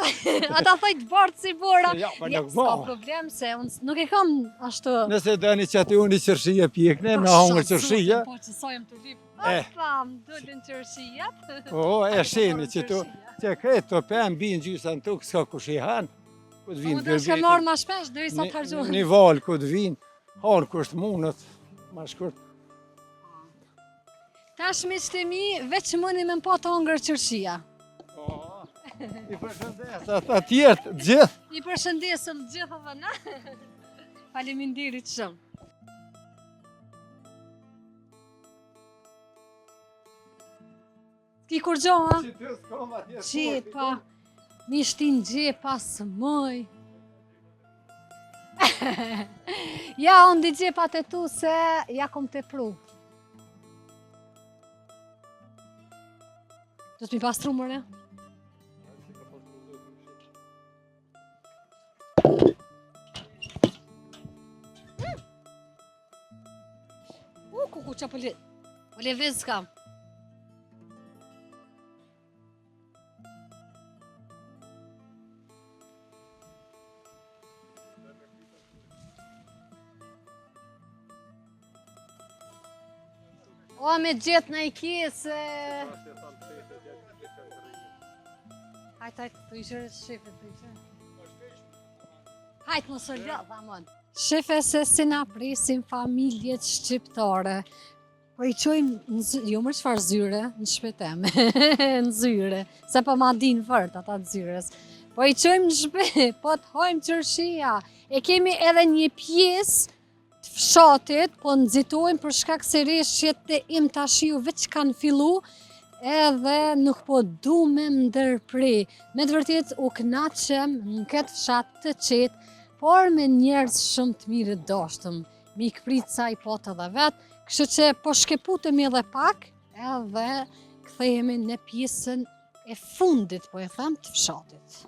ata thejt bart si bora. Ja, po nuk bo. S'ka problem se unë nuk e kam ashtu. Nëse doni që aty unë i qërshije pjekne, me hongër qërshije. Po që sa jam të lyp. Eh. Opa, më dolën qërshijat. Po, e sheni që tu, që kretë të pemë, binë gjysa në tokë, s'ka kush i hanë. Ku të vinë, po, të marrë ma shpesh, deri sa të harxhohen. Një valë ku të vinë, hanë kush të mundet, ma shkurt. Tash miqtë e mi, veç mëni me më pa të hongër qërshija. Po. I përshëndes ata tjerët, gjithë. I përshëndesëm gjithë edhe na. Faleminderit shumë. Ti kurgjo, ha? Që të s'kom atje Xhepa, mi shtin xhepa s'muj. ja, unë di xhepat e tu se ja kom tepru. Do të mi pastru more? U, ku ku qa po le... Po lëvizka. O, me gjithë në i kjesë. Hajt, hajt, po i qërë shifet, po i qërë. Hajt, mos u lodh, amon. Shife se si na presin familjet shqiptare. Po i qojmë, në zy, jo më çfarë zyre, në shpi teme, në zyre, se po ma din fort ata të zyrës. Po i qojmë në shpi, po të hajmë qërshia. E kemi edhe një pjesë të fshatit, po nxitojmë për shkak se reshjet e imta shiu veç kanë fillu, edhe nuk po du me ndërpre. Me të vërtet u knaqem në këtë fshat të qetë, por me njerëz shumë të mirë të dashtëm. Mikpritsa i patë edhe vetë, kështu që po shkëputemi edhe pak, edhe kthehemi në pjesën e fundit, po e them, të fshatit.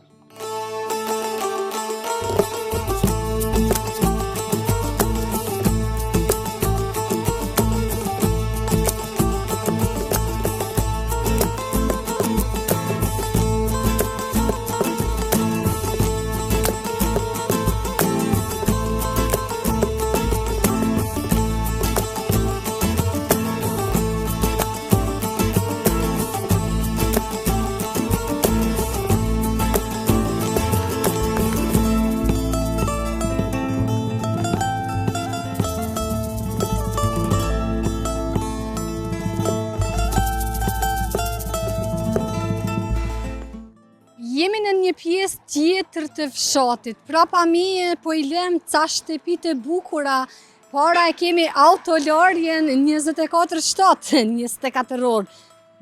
Jemi në një pjesë tjetër të fshatit. Prapa meje po i lem ca shtëpi të bukura. Para e kemi autolarjen 24-7, 24 orë.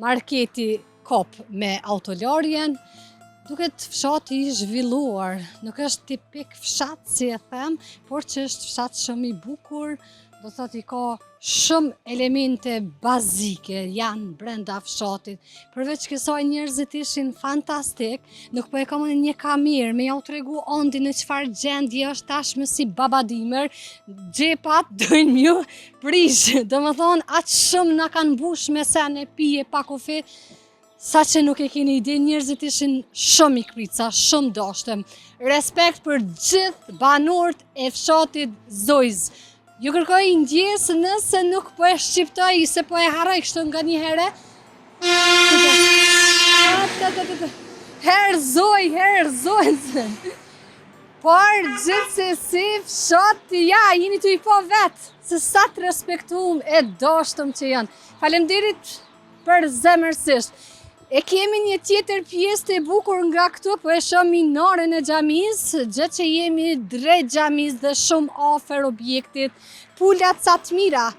Marketi Coop me autolarjen. Duket fshati i zhvilluar, nuk është tipik fshat si e them, por që është fshat shumë i bukur, do të thotë i ka shumë elemente bazike janë brenda fshatit. Përveç kësaj njerëzit ishin fantastik, nuk po e kam unë një kamerë me jau tregu Andi në çfarë gjendje është tashmë si babadimër, xhepat dojnë m'ju prish, domethonë aq shumë na kanë mbush me sene pije pa kufi, Sa që nuk e keni ide, njerëzit ishin shumë mikpritsa, shumë dashtëm. Respekt për gjithë banorët e fshatit Zojz. Ju kërkoj ndjesë nëse nuk po e shqiptoj, se po e harroj kështu nganjëherë. Herë zoj, herë zojz. Por gjithsesi fshati, ja, jeni tu i pa vetë, se sa të respektum e dashtëm që janë. Faleminderit Përzemërsisht. E kemi një tjetër pjesë të bukur nga këtu, po e shoh minaren e xhamisë, gjë që jemi drejt xhamisë dhe shumë afër objektit. Pulat sa të mira.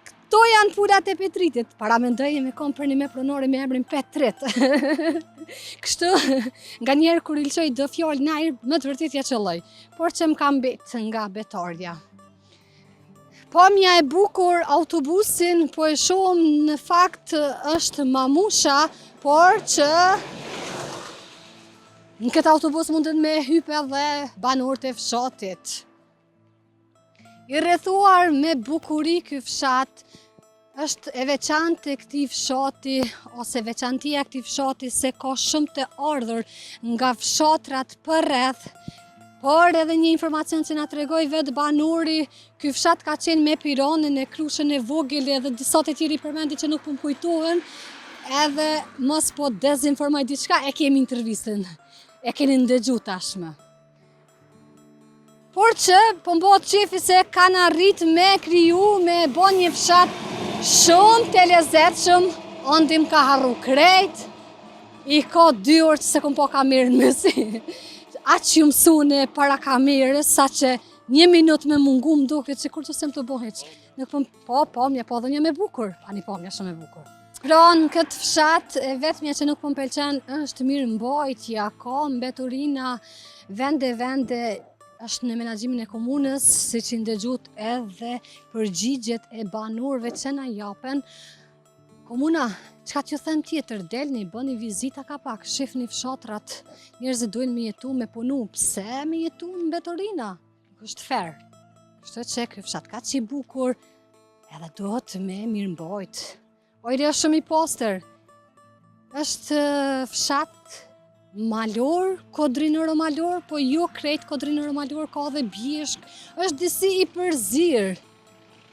Këto janë pulat e Petritit. Paramendoje me kon përnime pronore me emrin Petrit. Kështu, nganjëherë kur i lëshoj do fjalë në ajër, me të vërtet ja qëlloj. Por që më ka mbet nga betarja. Pamja e bukur autobusin po e shohim në fakt është Mamusha, por që në këtë autobus mundet me hypë edhe banorët e fshatit. I rrethuar me bukuri ky fshat, Është e veçantë e këtij fshati ose veçantia e këtij fshati se ka shumë të ardhur nga fshatrat përreth, por edhe një informacion që na tregoi vetë banori, ky fshat ka qenë me Piranin e Krushën e Vogël edhe disa të tjerë i përmendi që nuk po më kujtohen, edhe mos po dezinformoj diçka, e kemi intervistën, e keni ndëgju tashmë. Por që, po m'bohet qefi se kanë arrit me kriju, me bo një fshat shumë të lezetshëm, Andi m'ka harru krejt. I ka dy orë që s'e kom pa kamerën me sy. Aq jom mësune para kamerës, sa që një minut me mungu më duket që kurgjo s'jam tu bo hiç. Nuk po, po, pamja, po dhe një me bukur. Ani pamja shumë e bukur. Pra në këtë fshat, e vetmja që nuk po më pëlqen është mirëmbajtja, ka mbeturina vende vende është në menaxhimin e komunës, siç i ndëgjut edhe përgjigjet e banorëve që na japen. Komuna, çka t'ju them tjetër, delni, bëni vizita ka pak, shifni fshatrat, njerëzit dojnë me jetu, me punu, pse me jetu në mbeturina? Nuk është fer. Kështu që ky fshat kaq i bukur, edhe duhet me mirëmbajt. Ajri është shumë i pastër. Është fshat malor, kodrinoro malor, po jo krejt kodrinoro malor, ka dhe bjeshkë, është disi i përzirë.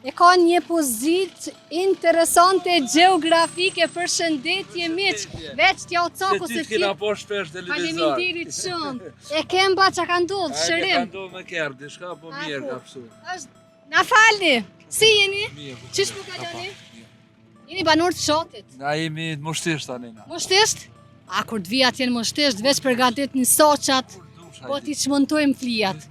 E ka një pozitë interesante gjeografike, përshëndetje miq, veç t'ja u caku se ti... kena po shpesh televizor. Faleminderit shumë. E kemba që ka ndodhë, shërim. Ka ndodhë me kerr, diçka po mirë ka pësu. është, na falni, si jeni? Mirë. Po, Qysh po kaloni? Jeni banorë të fshatit? Na jemi të Mushtisht tani na. Mushtisht? A kur të vi atje në Mushtisht, veç përgatitni saçat, po t'i çmontojmë flijat.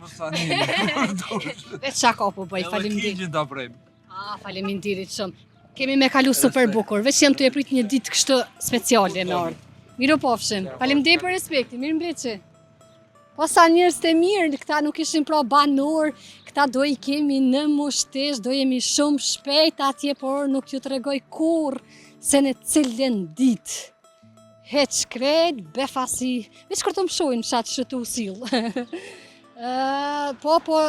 Veç shaka po bëj, faleminderit. Edhe kingjin ta prejmë. A, faleminderit shumë. Kemi me kalu super bukur, veç jam tu e prit një ditë kështu speciale me ardhë. Mirupafshim. Faleminderit për respektin, mirë mbeçi. Po sa njerëz të mirë, këta nuk ishin pra banorë, këta do i kemi në Mushtisht, do jemi shumë shpejt atje, por nuk ju tregoj kurrë se në cilën ditë. Heq krejt, befasi, veç kur të më shohin fshat që të usil. po, po,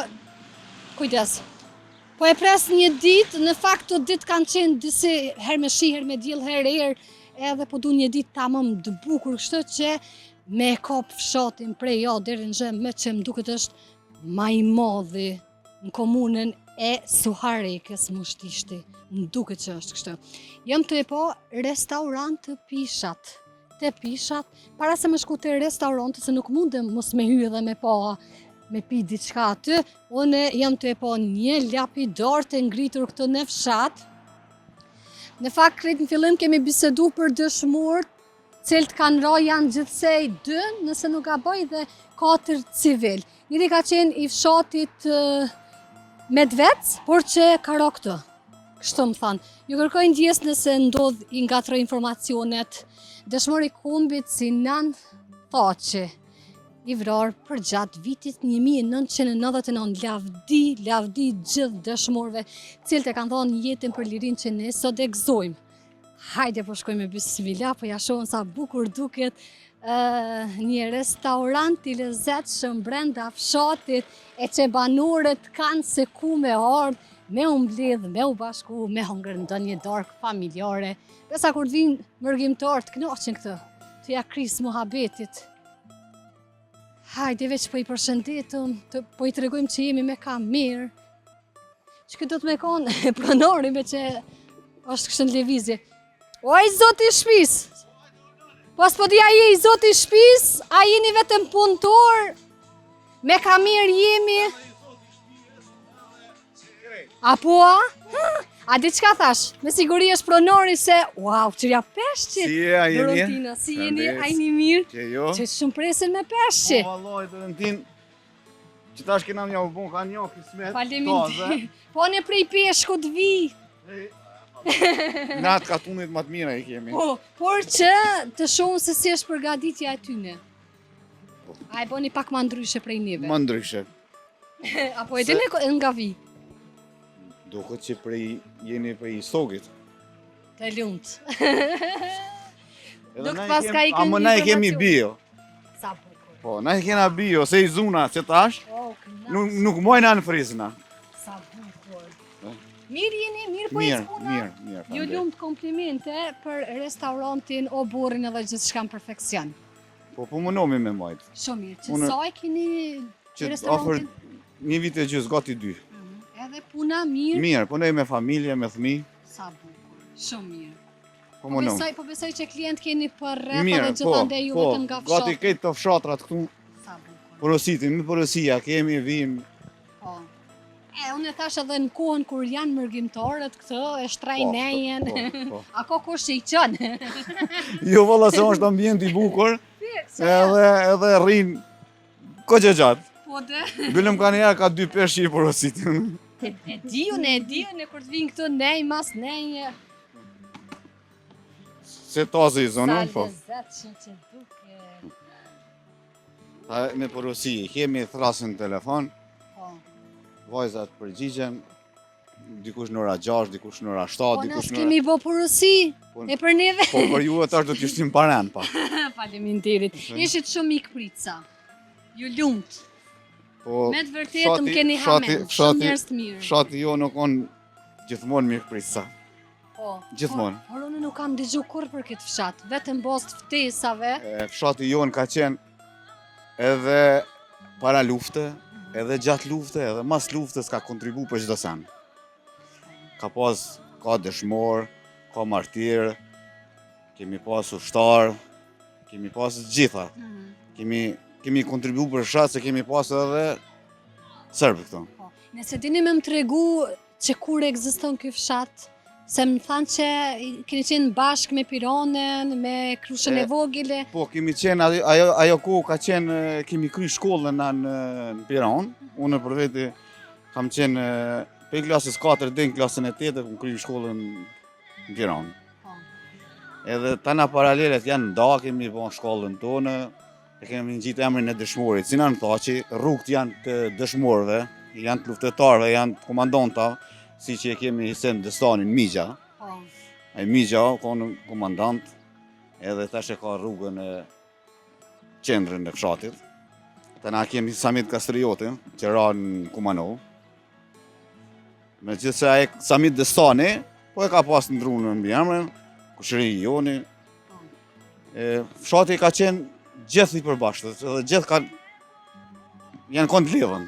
kujdes. Po e pres një ditë, në fakt këto ditë kanë qenë disi herë me shi, herë me diell, herë erë, edhe po du një ditë tamam të bukur, kështu që me e kap fshatin prej A deri në Zh, meqë më duket është ma i madhi në komunën e Suharekës Mushtishti, më duket që është kështu. Jam tu e pa restaurant të pishat, te pishat, para se me shku te restauranti, se nuk mundem mos me hy edhe me pa, me pi diçka aty, unë jam tu e pa një lapidar të ngritur këtu në fshat. Në fakt, krejt në fillim kemi bisedu për dëshmorët, cilët kanë ra janë gjithsej dy, nëse nuk gaboj dhe katër civil. Njëri ka qenë i fshatit Medvec, por që ka ra këtu. Kështu më thanë. Ju kërkoj ndjesë nëse ndodh i ngatërroj informacionet. Dëshmori i kombit Sinan Thaçi, i vrarë përgjatë vitit 1999, lavdi, lavdi gjithë dëshmorëve, cilët e kanë dhonë jetën për lirinë që ne sot e gëzojmë. Hajde po shkojmë me bismillah, po ja shohim sa bukur duket një restaurant i lezetshëm brenda fshatit e që banorët kanë se ku me ardhë, me u mbledh, me u bashku, me hongër ndonjë darkë familjare. Besa kur të vinë mërgimtarët kënaqen këtu, të ja kris muhabetit. Hajde veç po i përshëndetim, të, po i tregojmë që jemi me kamerë. Që këtë do të me konë pronori me që është kështë në lëvizje. Oj, zoti i shpis! Po s'po di a je i zoti i shpis, a jeni vetëm punëtor, me kamerë jemi. A po a? A di çka thash? Me siguri është pronori se, wow, qyre peshqit. Si je, a jeni? Dorontina, si jeni, a jeni mirë? Që jo? Që shumë presin me peshqit. Po, vallaj, Dorontin, që tash kena një u bon, ka një kismet, Faleminderit. Po ne prej peshkut vi. Na të katunit më të mira i kemi. Po, por që të shohim se si është përgatitja e tyne. Po. A e bëni pak ma ndryshe prej neve? Ma ndryshe. Apo e dini nga vi? Duket që prej, jeni prej Istogit. Të lumtë. Nuk pas ka i kënë na e kemi bio. Sa bukur. Po, na e kena bio, se i zuna, se tash, po, nuk, nuk mojna në frizna. Sa bukur. Po. Mirë jeni, mirë po ecë puna. Mirë, mirë, mirë. Ju lumtë komplimente për restaurantin, oborrin edhe gjithçka në perfeksion. Po, po munohemi me majtë. Shumë mirë, që Unë, sa e keni që restaurantin? Afër një vit e gjysë, gati dy. Mhm. Edhe puna mirë? Mirë, punoj me familje, me thmi. Sa bukur, shumë mirë. Po munohem. Po besoj, po besoj që klient keni për rreth edhe gjithandej ju po, vetëm nga fshati. Gati krejt të fshatrat këtu. Sa bukur. Porositin, me porosia, kemi, vim. Po. E, unë e thash edhe në kohën kur janë mërgimtarët këto, e shtrejnë Po, nejën. po, po. A ko kush që i qënë? Jo valla se është ambient i bukur, edhe edhe rrin koqe gjatë. Po dhe. Bylëm ka një ka dy peshq i porositin. E, e di unë, e di unë, kur të vinë këtu nej, mas nej. Se tazi i zonën, Sa po. lezetshëm që duke. Ta me porosi, kemi thrasin në telefon, Po. vajzat përgjigjen, dikush në ora 6, dikush në ora 7, Po, na dikush në ora... s'kemi bo porosi, Po, e për neve. Po për ju tash do t'ju shtim paren pa. Faleminderit. Ishit shumë mikpritsa. Ju lumt. Po, Me të vërtetë më keni fshati- hamen. Shumë fshati- njerëz të mirë. Fshati jo nuk on gjithmonë mikpritsa. Po. Gjithmonë. Por, por unë nuk kam dëgju kurrë për këtë fshat, vetëm bazë të ftesave. E, Fshati jonë ka qenë edhe para lufte, edhe gjatë lufte, edhe mas luftës ka kontribu për çdo sen. Ka pas, ka dëshmor, ka martir, kemi pas ushtar, kemi pas të gjitha. Kemi, kemi kontribu për fshat se kemi pas edhe serbë këto. Po. Nëse dini me më tregu që kur ekziston ky fshat, se më thanë që keni qenë bashkë me Pironën, me Krushën e, E, Vogile. Po, kemi qenë, ajo, ajo, ajo kohë ka qenë, e, kemi kry shkollën na në, në Piron, unë për veti kam qenë e, prej klasës 4 deri në klasën e 8, kam kry shkollën në Piron. Po. Edhe tana paralelet janë nda, kemi bon shkollën tonë, e kemi ngjitë emrin e dëshmorit. Sinan Thaçi, rrugët janë të dëshmorëve, janë të luftëtarëve, janë të komandantave, si që e kemi Hisen Destanin Migja. Po. Ai Migja ka në komandant, edhe tash e ka rrugën e qendrën e fshatit. Tana kemi Samit Kastriotin, që ra në Kumanov. Me gjithë se ai Samit Destani, po e ka pas ndruar në mbiemrin, kushëri i joni. E, fshati ka qenë gjithë i përbashkët, edhe gjithë kanë janë konë të lidhën.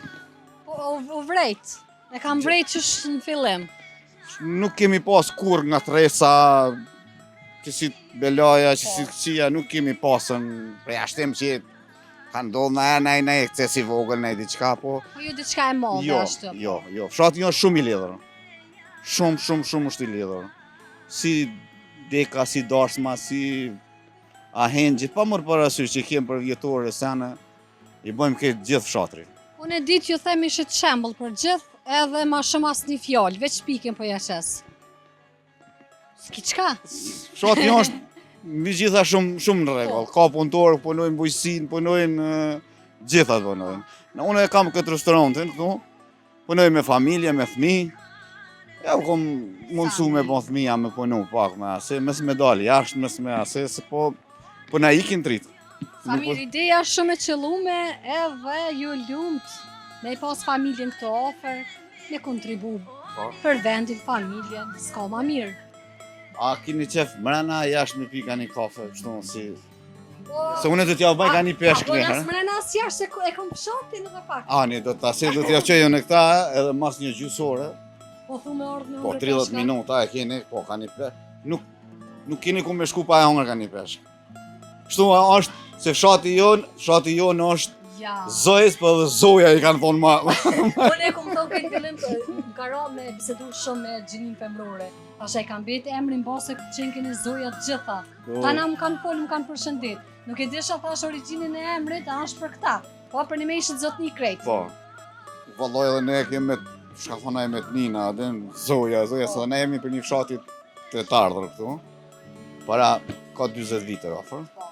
Po, u, u vrejt. E kam vrejt qysh në fillim. Nuk kemi pas kur nga tresa, që si belaja, që si këqija, nuk kemi pasën përjashtim që ka ndodhë na na na ekces i vogël, na diçka, po Po jo diçka e madhe jo, ashtu. jo, jo, fshati jo është shumë i lidhur. Shumë, shumë, shumë është i lidhur. Si deka, si darsma, si ahengji, pa marrë parasysh që kem për vjetore sene, i bëjmë këtë gjithë fshatrit. Unë e di që ju them ishit shembull për gjithë, edhe ma shumë asë një fjalë, veç pikin po ja qes. S'ki çka? Fshati jo është mbi gjitha shumë shumë në rregull. Ka punëtorë, punojnë bujqësinë, punojnë e, gjitha punojnë. Në unë e kam këtë restorantin këtu, punoj me familje, me fëmijë. Ja u kom mundësu me bon fëmija me punu pak me ase, mes me dalë jashtë, mes me ase, se po, po na ikin trit. Sa mirë, ideja është shumë e qëllume edhe ju lumt me i pas familjen këto afër, me kontribu Po. për vendin, familjen, s'ka ma mirë. A kini qef mrena jashtë me pi ka një kafe, kështu si... Se unë do t'ja bëj ka një peshk Po një nas herë. mrena as jashtë, se ku- e kom fshatin edhe pak. A, një do ta se do t'ja qoj unë këta, edhe mas një gjysore, Po thu me ardhë me Po, hongër 30 peshka. minuta e keni, po, ka një peshk. Nuk, nuk keni ku me shku pa e hongër ka një peshk. Kështu a, është, se fshati jonë, fshati jonë është Ja. zojës, po edhe zoja i kanë thonë ma. Unë e kom thonë këtë fillim, më ka ra me bisedu shumë me gjinin femrore. Pasha e kam bet emrin base qenë keni zoja të gjitha. Po. Tana më kanë folë, më kanë përshëndet. Nuk e disha thash origjinën e emrit, a është për këta. Po për një me ishit zotni krejt. Po. Valloj edhe ne kemi me, shka thonë ai me të nina, edhe zoja, zoja, Po. se ne jemi për një fshati të të ardhur këtu. Para ka 40 vite afër. Po.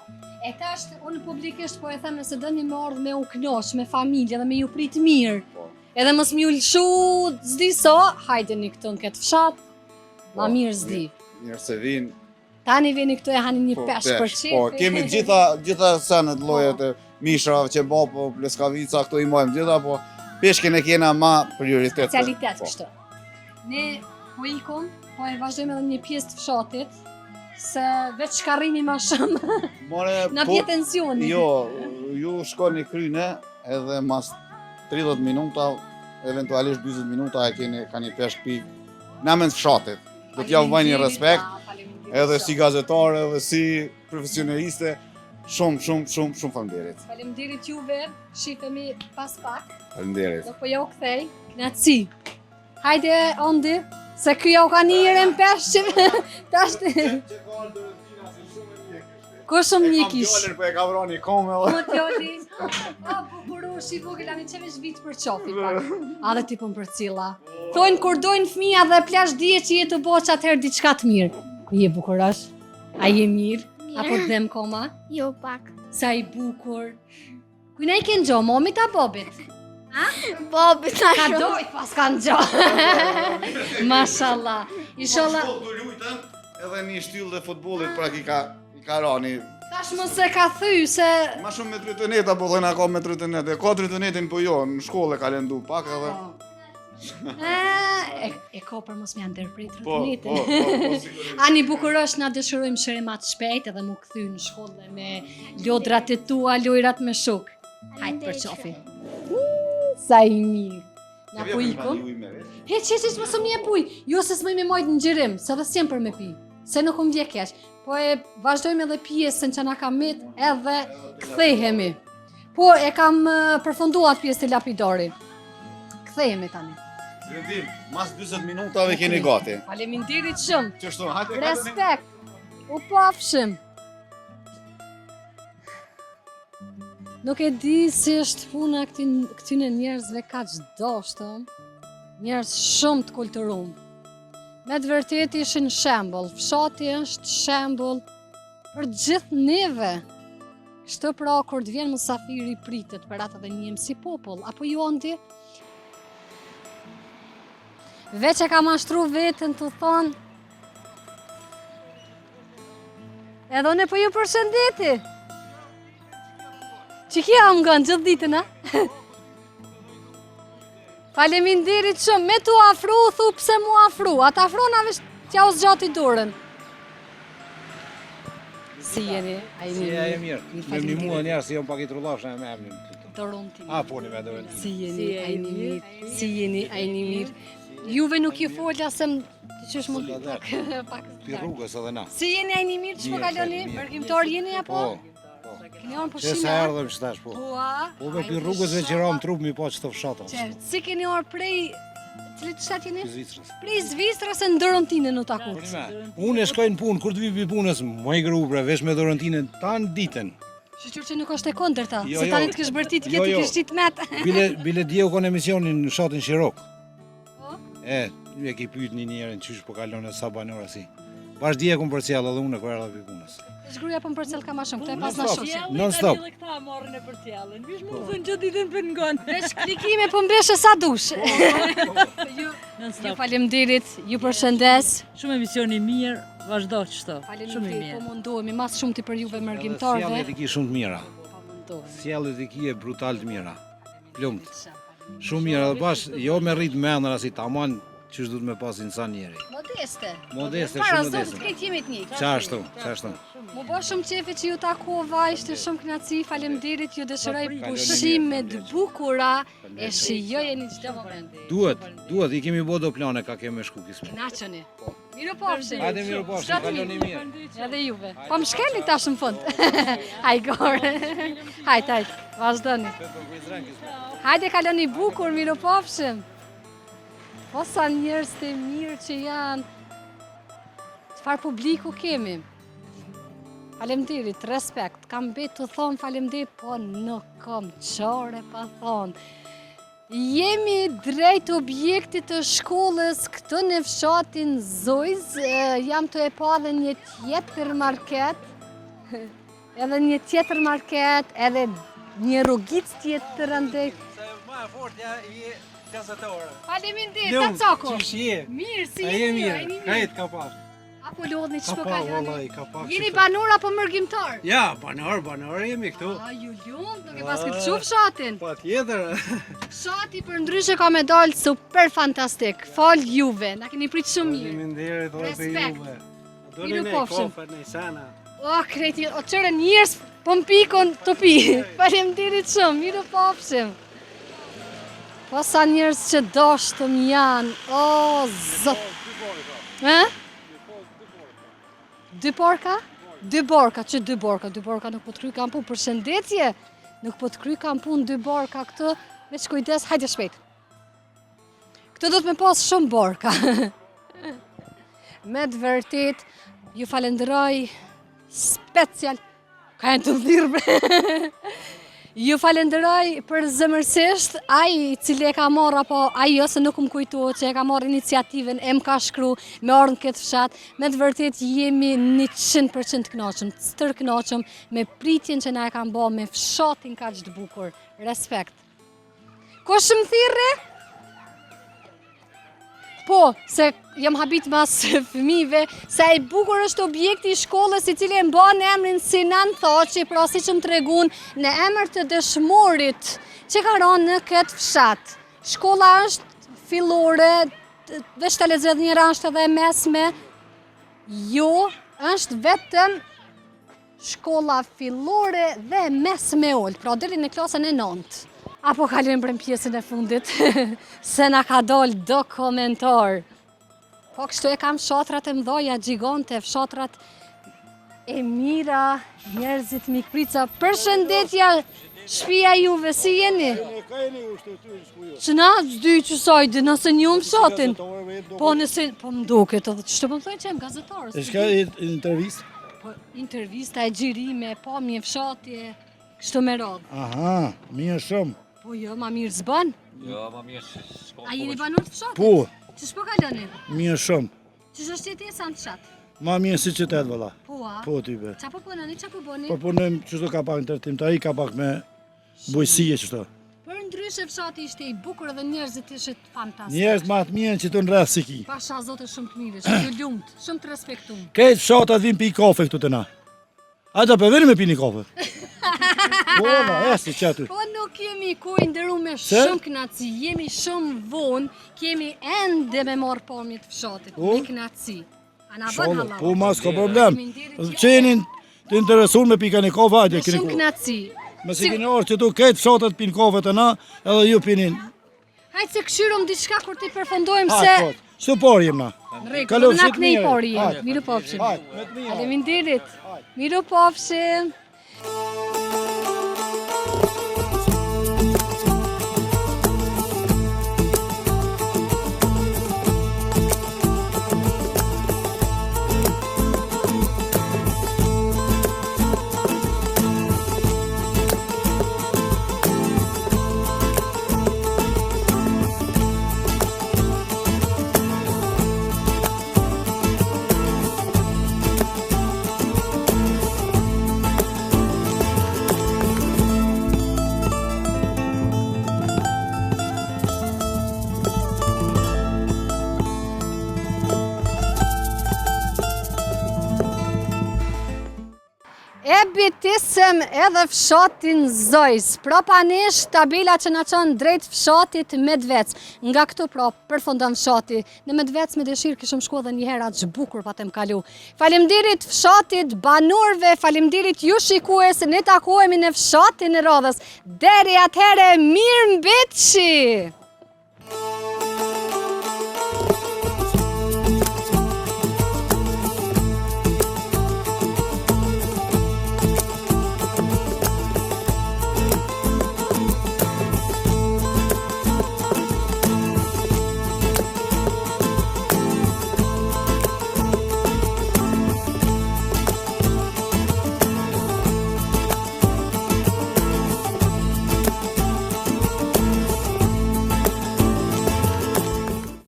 E tash unë publikisht po e them nëse doni me ardhë me u knoq me familje dhe me ju prit mirë. Po. Edhe mos më ju lëshu, s'di so, hajdeni këtu në këtë fshat. Ma Po, mirë s'di. Mirë se vinë. Tani veni këtu e hani një Po, peshk për qefi. Po, kemi gjitha, gjitha senet llojet e mishrave që ba, po pleskavica, këto i majmë gjitha, po peshkën e kena ma prioritet. Specialitet Po. kështu. Ne po ikum, po e vazhdojmë edhe një pjesë të fshatit, se veç shkarrimi ma shumë, More, na po, bje tensioni. Jo, ju shkoni kryne edhe mas 30 minuta, eventualisht 40 minuta e keni ka një peshk pi në emër të fshatit. Do t'ja u bëj një Faleminderit, respekt, a, faleminderit edhe shumë. si gazetare, edhe si profesioniste, shumë, shumë, shumë, shumë faleminderit. Faleminderit juve, shifemi pas pak, Faleminderit. do po ja u kthej. Knaqësi. Hajde, Ondi, se ky jau ka një në peshqim. Tash ti. Ko shumë një kish. Kam djalin, po e ka vra një komë edhe. Po djali. O, bukurosh i vogël, ani që veç vitë për qofi pak. A dhe ti po më përcilla. Thojnë kur dojnë fëmija dhe plash dije që je tu bo qatëherë diçka të mirë. Ku je bukurosh? A je mirë? Mirë. Apo të dhem koma? Jo pak. Sa i bukur. Kujna i ke ngjo, momit a bobit? Bobit na Ka shumë. dojt pas ka ngjo. Mashallah. Inshallah. Po, shkollë të lujtën, edhe një shtyllë dhe futbollit pra i ka, i ka ra një. Tash mos e ka thy se Ma shumë me trotineta, po thëna ka me trotinetë. E ka trotinetin, po jo, në shkollë e ka lendu pak edhe. E, e ka për mos me ja ndërprit Po, trotinetin. po, po, po, sigurisht. Ani bukurosh na dëshirojmë shërim ma të shpejt edhe mu kthy në shkollë dhe me lodrat e tua, lojrat me shok. Hajt për qofi. Sa i mirë. Na po ikum. Heq, heq, heq, mos më jep ujë. Jo se s'muj me majt në xhirim, se edhe s'jem për me pi. Se nuk më vje keq. Po e vazhdojmë edhe pjesën që na ka met edhe kthehemi. Po e kam eh, përfundu atë pjesë të lapidori. Kthehemi tani. Rendim, mas 40 minutave keni gati. Faleminderit shumë. Qështu, hajde Respekt. U pafshim. Nuk e di si është puna këtyn, këtyne njerëzve kaq doshtëm, njerëz shumë të kulturum. Me të vërtet ishin shembull, fshati është shembull për gjithë neve. Kështu pra, kur të vjen musafiri pritet për atë dhe njihem si popull, apo ju Andi? Veç e ka mashtru veten të thonë, Edhe unë po ju përshëndeti. Që kja më ngën gjithë ditën, a? Faleminderit shumë, me tu afru, thu pse mu afru, ata afrona veç t'ja u zgjati dorën. Si jeni? A jeni Si e mirë. Mirë, Me më mua faleminderit. njerëz si jam pak i trullafshëm me emrin. Dorën time. A po me dorën. Si jeni, a jeni mirë? Si jeni, a jeni mirë? Juve nuk ju fola se më të qysh mund pak pak. Pi rrugës edhe na. Si jeni, a jeni mirë? Ç'po Mirë, kaloni? mirë. Mërgimtar jeni apo? Po. Po. Keni ardhur Që pushime? sa a? erdhëm që tash po. Po, a? Po me pi rrugës ve që ram trup mi po që të fshata. Që, si keni ardhur prej cilit shtet jeni? Pi Zvicrës. Prej Zvicrës e në Dorontine në takut. Po me. Unë e shkoj në punë, kur të vi pi punës, moj gru bre, vesh me Dorontinën tan ditën. Shyqyr që nuk është e kundërta, Jo, se jo. tani të kish bërtit, Jo, këtë jo. kish qitë met. Bile bile dje u kon emisionin në fshatin Shirok. Po? E, e ki pyet një njerën qysh po kalon e sa banora si. Bash dje e kum përcjell edhe unë kur erdha pi punës. Veç gruaja po më përcjell ka ma shumë, këtë e pas na Non stop. shoqe. Non stop. Edhe këta marrin e përcjellin. Vish më thënë gjithë ditën për ngon. Veç klikime po mbeshe sa dush. Ju, Non ju stop. faleminderit, ju përshëndes. Shumë emision i mirë, vazhdo qështu. Shumë i Faleminderit, mirë. po mundohemi mas shumë ti për juve Edhe mërgimtarëve. Sjelljet i ki shumë të mira. Po mundohemi. Sjelljet i ki e brutal të mira. Plumt. Shumë mirë, edhe bash jo me rrit mendën asi taman qysh duhet me pas insan njeri. Modeste. Modeste, Para shumë Zotit, modeste. krejt jemi të njëjtë. Qashtu, qashtu. Mu bo shumë qefi që ju takova, ishte shumë kënaqësi, faleminderit, ju dëshiroj Kaloni pushime mirë, të bukura e shijojeni çdo moment. Duhet, duhet, i kemi bo do plane ka kemi me shku kismet. Kënaqeni. Miru pafshim. Hajde miru pafshim, Çdo të kaloni mirë. mirë. Edhe juve. Po më shkeli tash në fund. Haj gore. Hajt, hajt, vazhdoni. Hajde kaloni bukur, miru pafshim. Po sa njerëz të mirë që janë. Çfarë publiku kemi? Faleminderit, respekt. Kam mbet të thonë faleminderit, po nuk kam qare pa thonë. Jemi drejt objektit të shkollës këtu në fshatin Zojz. E, Jam të e pa edhe një tjetër market. Edhe një tjetër market, edhe një rrugicë tjetër andej. Ma e fortja je gazetore. Faleminderit, ta coko. Qysh je? Mirë, si A je jeni ju, mirë? a jeni mirë? Krejt ka pak. Apo lodhni Ka ç'po pak, kaloni? vallai, ka pak. Jeni që- banor apo mërgimtar? Ja, banor, banor jemi këtu. A, ju lumt, nuk e pas këtë qu fshatin. Pa tjetër. Fshati për ndryshe ka me dalë super fantastik. Fal juve, na keni prit shumë mirë. Faleminderit edhe për Respekt. juve. A Doni Miru ne pofshim. kofe, ne sena. O, krejti, o qëre njerëz po më pikon të pi. Faleminderit shumë, miru pafshim. Po sa njerëz që doshtëm janë, o zot. E? Dy porka? Dy borka, që dy borka, dy borka nuk po të kry kam punë, përshëndetje, nuk po të kry kam punë dy borka këtë, veç kujdes, hajde shpejt. Këtu do të me pas shumë barka. Me të vërtet, ju falenderoj special Ka janë të dhirë, bre. Ju falenderoj përzemërsisht, ai i cili e ka marrë, apo ai jo se nuk më kujtohet që e ka marrë iniciativën, e më ka shkru me ardhë në këtë fshat, me të vërtet jemi 100% të knaqëm, të stërknaqëm, me pritjen që na e kanë bo, me fshatin kaq të bukur. Respekt. Kush më thirri? Po, se jam habit mas fëmijëve, sa i bukur është objekti i shkollës i cili e mban emrin Sinan Thaçi, pra siç më tregun në emër të dëshmorit që ka ranë në këtë fshat. Shkolla është fillore, veç ta lexoj edhe njëherë është edhe e mesme, jo, është vetëm Shkolla fillore dhe mesme e ulët, pra deri në klasën e 9. A po kalojmë për në pjesën e fundit, se na ka dalë do komentar. Po kështu e kam fshatrat e mdhaja, gjigante, fshatrat e mira, njerëzit mikprica. Përshëndetje, shpia juve, si jeni? Që na, s'di që sajdi, nëse një më fshatin. Po nëse, po më duket, edhe që të po më thojnë që jem gazetarë. E shka intervistë? Po, intervista e xhirime, pamje fshati, kështu me radhë. Aha, mirë shumë. Po jo, ma mirë s'bën. Jo, ma mirë s'ka. A jeni banor të fshatit? Po. Qysh po kaloni? Mirë shumë. Qysh është jetesa në fshat? Ma mirë si qytet, valla. Po, a? Po, ty be. Qa po punoni, qa po bëni? Po punojmë qështu ka pak ndërtimtari, ka pak me bujqësi e qështu. Përndryshe fshati ishte i bukur edhe njerëzit ishin fantastik. Njerëz ma të mirë që të në rreth s'i ki. Pasha Zotin shumë të mirë, shumë të lumtë, shumë të respektum. Krejt fshatat vinë pi kafe këtu te na. A do po vini me pi një kafe? Po, na, e si qaty. Po nuk kemi kohë i nderum me shumë knaqsi, jemi shumë vonë, kemi ende me marrë pamje të fshatit, po? me knaqsi. A na bën hallall. Po ma s'ka problem. Që jeni të interesuar me pi ka një kafe, hajde keni. Shumë knaqsi. Me si keni orë që tu krejt fshatat pinë kafe te na, edhe ju pinin. Hajde se kqyrim diçka kur t'i përfundojmë se... Po, Së pari jem na. Rregull, na kënej pari jem. Mirupafshim. Faleminderit. Mirupafshim. E bitisëm edhe fshatin Zojz. Prapa nesh tabela që na çon drejt fshatit Medvec. Nga këtu pra përfundon fshati. Në Medvec me dëshirë kishëm shku edhe një herë aq bukur patëm kalu. Faleminderit fshatit, banorëve, faleminderit ju shikues, ne takohemi në fshatin e radhës. Deri atëherë mirë mbetshi!